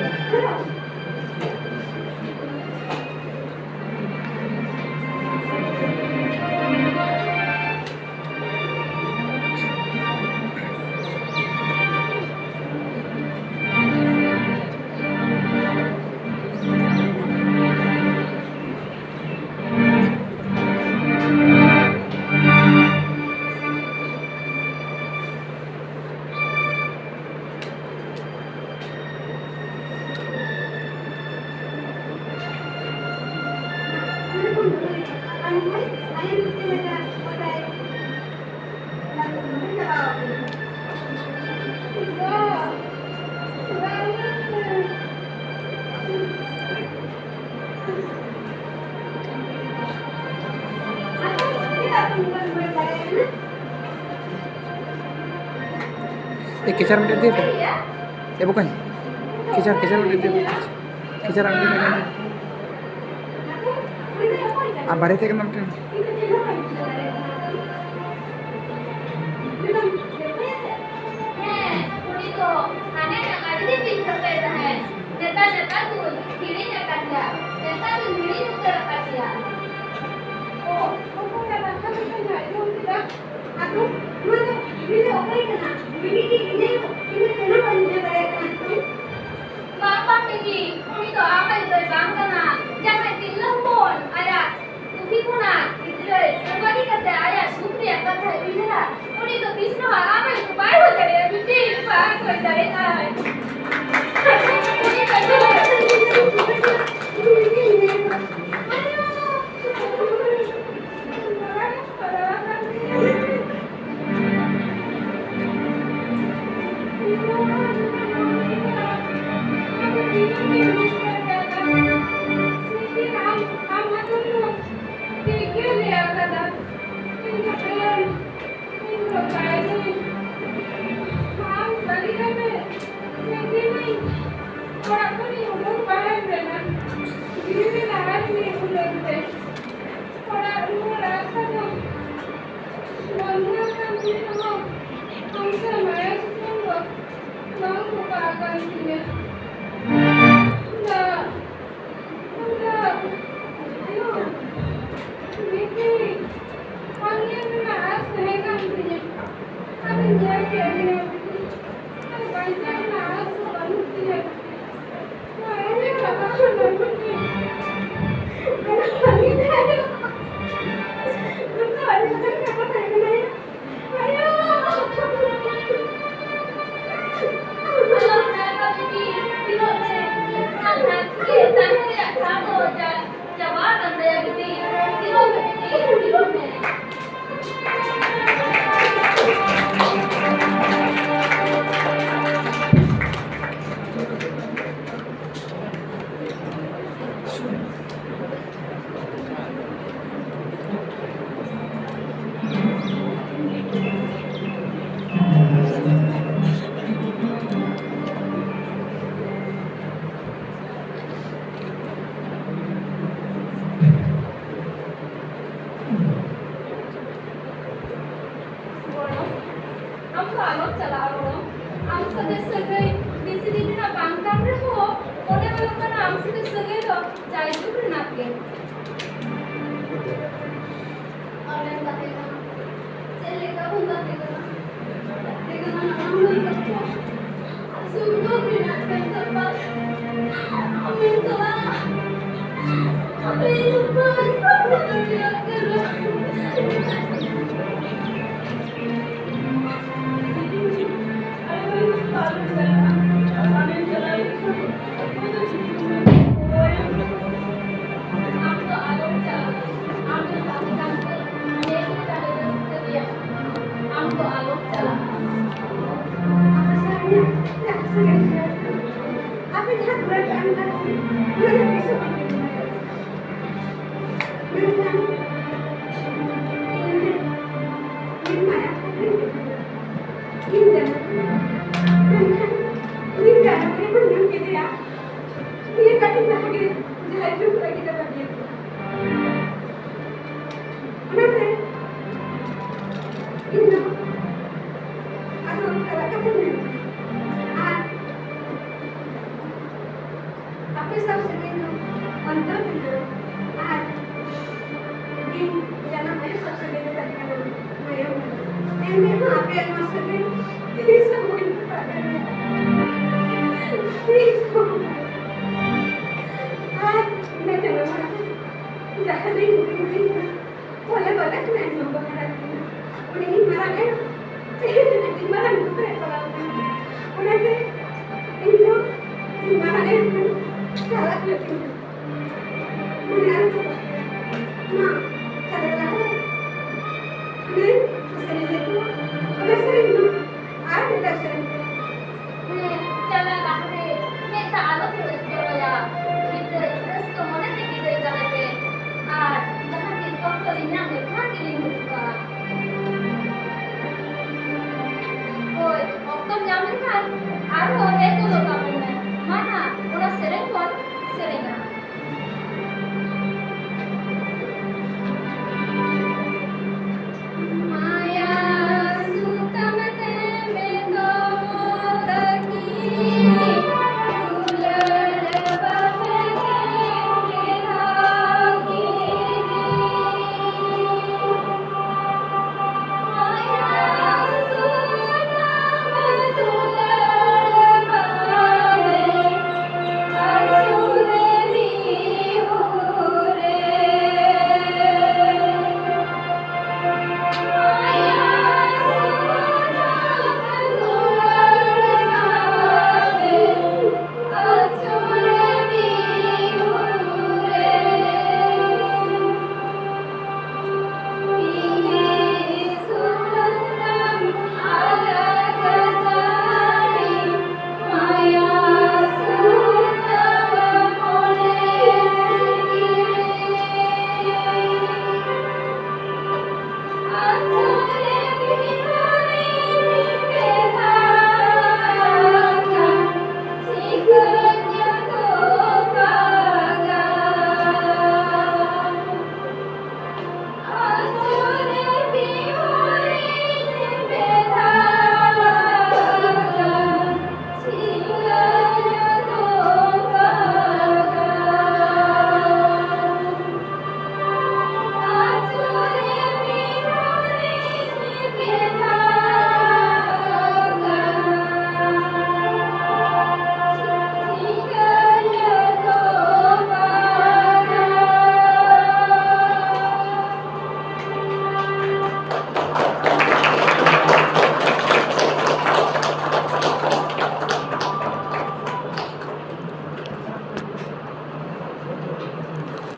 ᱮ, ᱠᱮᱪᱟᱨ ᱢᱤᱫᱴᱮᱱ ᱤᱫᱤᱭ ᱯᱮ᱾ ᱮ, ᱵᱚᱠᱚᱧ, ᱠᱮᱪᱟᱨ, ᱠᱮᱪᱟᱨ ᱢᱤᱫᱴᱮᱱ ᱤᱫᱤᱭ ᱯᱮ᱾ ᱠᱮᱪᱟᱨ ᱟᱢ ᱤᱫᱤᱭ ᱯᱮ᱾ ᱟᱨ ᱵᱟᱨᱭᱟ ᱛᱟᱦᱮᱸ ᱠᱟᱱᱟ ᱢᱤᱫᱴᱮᱱ᱾ ᱦᱮᱸ, ᱩᱱᱤ ᱫᱚ ᱦᱟᱱᱮ ᱟᱹᱰᱤ ᱫᱤᱱ ᱨᱤᱧ ᱴᱷᱟᱹᱣᱠᱟᱹᱭ ᱛᱟᱦᱮᱸᱫ᱾ ᱱᱮᱛᱟᱨ, ᱱᱮᱛᱟᱨ ᱫᱚᱧ ᱦᱤᱲᱤᱧ ᱟᱠᱟᱫᱮᱭᱟ᱾ ᱱᱮᱛᱟᱨ ᱫᱚᱧ ᱦᱤᱲᱤᱧ ᱩᱛᱟᱹᱨ ᱟᱠᱟᱫᱮᱭᱟ᱾ ᱚ, ᱚᱠᱚᱭᱟᱜ ᱠᱟᱛᱷᱟ ᱫᱚ ᱵᱟᱹᱧ ᱟᱸᱡᱚᱢ ᱠᱮᱫᱟ? ᱟᱫᱚ ᱱᱚᱣᱟ ᱫᱚ, ᱱᱩᱭ ᱫᱚ ᱚᱠᱚᱭ ᱠᱟᱱᱟ? ᱱᱩᱭ ᱜᱮ ᱤᱧ ᱟᱭᱳ, ᱤᱧ ᱫᱚ ᱪᱮᱫ ᱦᱚᱸ ᱵᱟᱹᱧ ᱵᱩᱡᱷᱟᱹᱣ ᱫᱟᱲᱮᱭᱟᱜ ᱠᱟᱱᱟ᱾ ᱦᱮᱸ? ᱵᱟᱝ, ᱵᱟᱝ, ᱵᱤᱴᱤ, ᱩᱱᱤ ᱫᱚ ᱟᱢ ᱟᱭᱳ ᱫᱚᱭ ᱵᱟᱝ ᱠᱟᱱᱟ᱾ ᱡᱟᱦᱟᱸᱭ ᱛᱤᱨᱞᱟᱹ ᱦᱚᱯᱚᱱ ᱟᱭᱟᱜ ᱯᱩᱛᱷᱤ ᱠᱷᱚᱱᱟᱜ ᱜᱤᱫᱽᱨᱟᱹᱭ ᱵᱟᱹᱜᱤ ᱠᱟᱛᱮ ᱟᱭᱟᱜ ᱥᱩᱠ ᱨᱮᱭᱟᱜ ᱠᱟᱛᱷᱟᱭ ᱩᱭᱦᱟᱹᱨᱟ, ᱩᱱᱤ ᱫᱚ ᱛᱤᱥ ᱨᱮᱦᱚᱸ ᱟᱢ ᱟᱭᱳ ᱫᱚ ᱵᱟᱭ ᱦᱩᱭ ᱫᱟᱲᱮᱭᱟᱜᱼᱟ, ᱵᱤᱴᱤ, ᱵᱟᱭ ᱦᱩᱭ ᱫᱟᱲᱮᱭᱟᱜᱼᱟ᱾ ᱩᱱᱤ ᱫᱚ ᱵᱟᱝ ᱠᱚ ᱯᱟᱲᱟᱜ ᱠᱟᱱ ᱛᱤᱧᱟ᱾ ᱫᱟᱜ, ᱫᱟᱜ, ᱟᱭᱳ, ᱵᱤᱴᱤ, ᱵᱟᱝ ᱧᱮᱞ ᱨᱮᱱᱟᱜ ᱟᱥ ᱛᱟᱦᱮᱸ ᱠᱟᱱ ᱛᱤᱧᱟ᱾ ᱟᱫᱚᱧ ᱧᱮᱞ ᱠᱮᱫ ᱢᱮᱭᱟ ᱵᱤᱴᱤ, ᱟᱨ ᱵᱟᱧᱪᱟᱣ ᱨᱮᱱᱟᱜ ᱟᱥ ᱫᱚ ᱵᱟᱹᱱᱩᱜ ᱛᱤᱧᱟ ᱵᱤᱴᱤ᱾ ᱱᱚᱣᱟ ᱨᱮᱜᱮ ᱠᱟᱛᱷᱟ ᱠᱚ ᱵᱟᱹᱱᱩᱜ ᱛᱤᱧᱟ᱾ ᱱᱚᱝᱠᱟ ᱟᱹᱰᱤ ᱠᱟᱛᱷᱟ ᱛᱟᱦᱮᱸ ᱠᱟᱱᱟ᱾ ᱜᱚᱲᱚᱢ, ᱟᱢ ᱫᱚ ᱟᱞᱚᱢ ᱪᱟᱞᱟᱜᱼᱟ ᱜᱚᱲᱚᱢ᱾ ᱟᱢ ᱥᱟᱛᱮ ᱥᱟᱹᱜᱟᱹᱭ ᱵᱮᱥᱤ ᱫᱤᱱ ᱨᱮᱱᱟᱜ ᱵᱟᱝ ᱠᱟᱱ ᱨᱮᱦᱚᱸ, ᱢᱚᱱᱮ ᱦᱩᱭᱩᱜ ᱠᱟᱱᱟ ᱟᱢ ᱥᱟᱛᱮ ᱥᱟᱹᱜᱟᱹᱭ ᱫᱚ ᱡᱟᱭᱡᱩᱜᱽ ᱨᱮᱱᱟᱜ ᱜᱮ᱾ ᱟᱢᱮᱢ ᱜᱟᱛᱮ ᱠᱟᱱᱟ, ᱪᱮᱫ ᱞᱮᱠᱟ ᱵᱚᱱ ᱜᱟᱛᱮ ᱠᱟᱱᱟ? ᱜᱟᱛᱮ ᱠᱟᱱᱟ ᱱᱟᱱᱟ ᱦᱩᱱᱟᱹᱨ ᱠᱟᱛᱷᱟ᱾ ᱥᱩᱠ ᱫᱩᱠ ᱨᱮᱱᱟᱜ ᱠᱟᱛᱷᱟ ᱵᱟᱝ᱾ ᱟᱢᱮᱢ ᱪᱟᱞᱟᱜᱼᱟ᱾ ᱟᱫᱚ ᱤᱧ ᱫᱚ ᱵᱟᱹᱧ ᱯᱟᱲᱦᱟᱣ ᱫᱟᱲᱮᱭᱟᱜ ᱠᱟᱱᱟ᱾ ᱟᱯᱮ ᱡᱟᱦᱟᱸ ᱫᱩᱞᱟᱹᱲ ᱯᱮ ᱮᱢ ᱠᱟᱫ ᱞᱤᱧᱟ, ᱚᱱᱟ ᱫᱚ ᱛᱤᱥ ᱦᱚᱸ ᱵᱟᱹᱧ ᱦᱤᱲᱤᱧ ᱫᱟᱲᱮᱭᱟᱜᱼᱟ᱾ ᱢᱮᱱᱠᱷᱟᱱ ᱤᱧ ᱫᱚ, ᱤᱧ ᱢᱟᱭᱟ ᱠᱚ ᱦᱤᱲᱤᱧ ᱠᱮᱫᱟ᱾ ᱤᱧ ᱫᱚ, ᱢᱮᱱᱠᱷᱟᱱ ᱩᱱᱤ ᱫᱚ ᱡᱚᱠᱷᱚᱱ ᱧᱟᱢ ᱠᱮᱫᱮᱭᱟ, ᱱᱤᱭᱟᱹ ᱠᱟᱹᱴᱤᱡ ᱡᱟᱦᱟᱸ ᱜᱮ, ᱡᱟᱦᱟᱸᱭ ᱫᱩᱠ ᱞᱟᱹᱜᱤᱫ ᱮ ᱵᱟᱹᱜᱤᱭᱟᱫ ᱠᱚᱣᱟ᱾ ᱚᱱᱟᱛᱮ ᱤᱧ ᱫᱚ ᱟᱫᱚ ᱪᱟᱞᱟᱜ ᱠᱟᱛᱷᱟᱧ ᱢᱮᱱ, ᱱᱚᱣᱟ ᱥᱟᱹᱜᱟᱹᱭ ᱛᱤᱥ ᱦᱚᱸ ᱵᱟᱹᱧ ᱛᱚᱯᱟᱜ ᱫᱟᱲᱮᱭᱟᱜᱼᱟ᱾ ᱛᱤᱥ ᱦᱚᱸ᱾ ᱟᱨ ᱤᱱᱟᱹ ᱛᱟᱭᱱᱚᱢ ᱢᱟ ᱡᱟᱦᱟᱸ ᱫᱚᱧ ᱦᱩᱰᱤᱧ ᱦᱩᱰᱤᱧ ᱠᱟᱱᱟ, ᱵᱚᱞᱮ ᱵᱚᱞᱮ ᱛᱮ ᱟᱡ ᱵᱟᱵᱟ ᱦᱟᱨᱟ ᱠᱤᱱᱟ᱾ ᱩᱱᱤ ᱤᱧ ᱢᱟᱨᱟᱝ ᱟᱭᱳ ᱛᱮᱦᱮᱧ ᱟᱹᱰᱤ ᱢᱟᱨᱟᱝ ᱫᱩᱠ ᱨᱮ ᱯᱟᱲᱟᱣ ᱠᱟᱱᱟ᱾ ᱚᱱᱟᱛᱮ ᱤᱧ ᱫᱚ ᱤᱧ ᱢᱟᱨᱟᱝ ᱟᱭᱳ ᱴᱷᱮᱱ ᱪᱟᱞᱟᱜ ᱦᱩᱭᱩᱜ ᱛᱤᱧᱟ᱾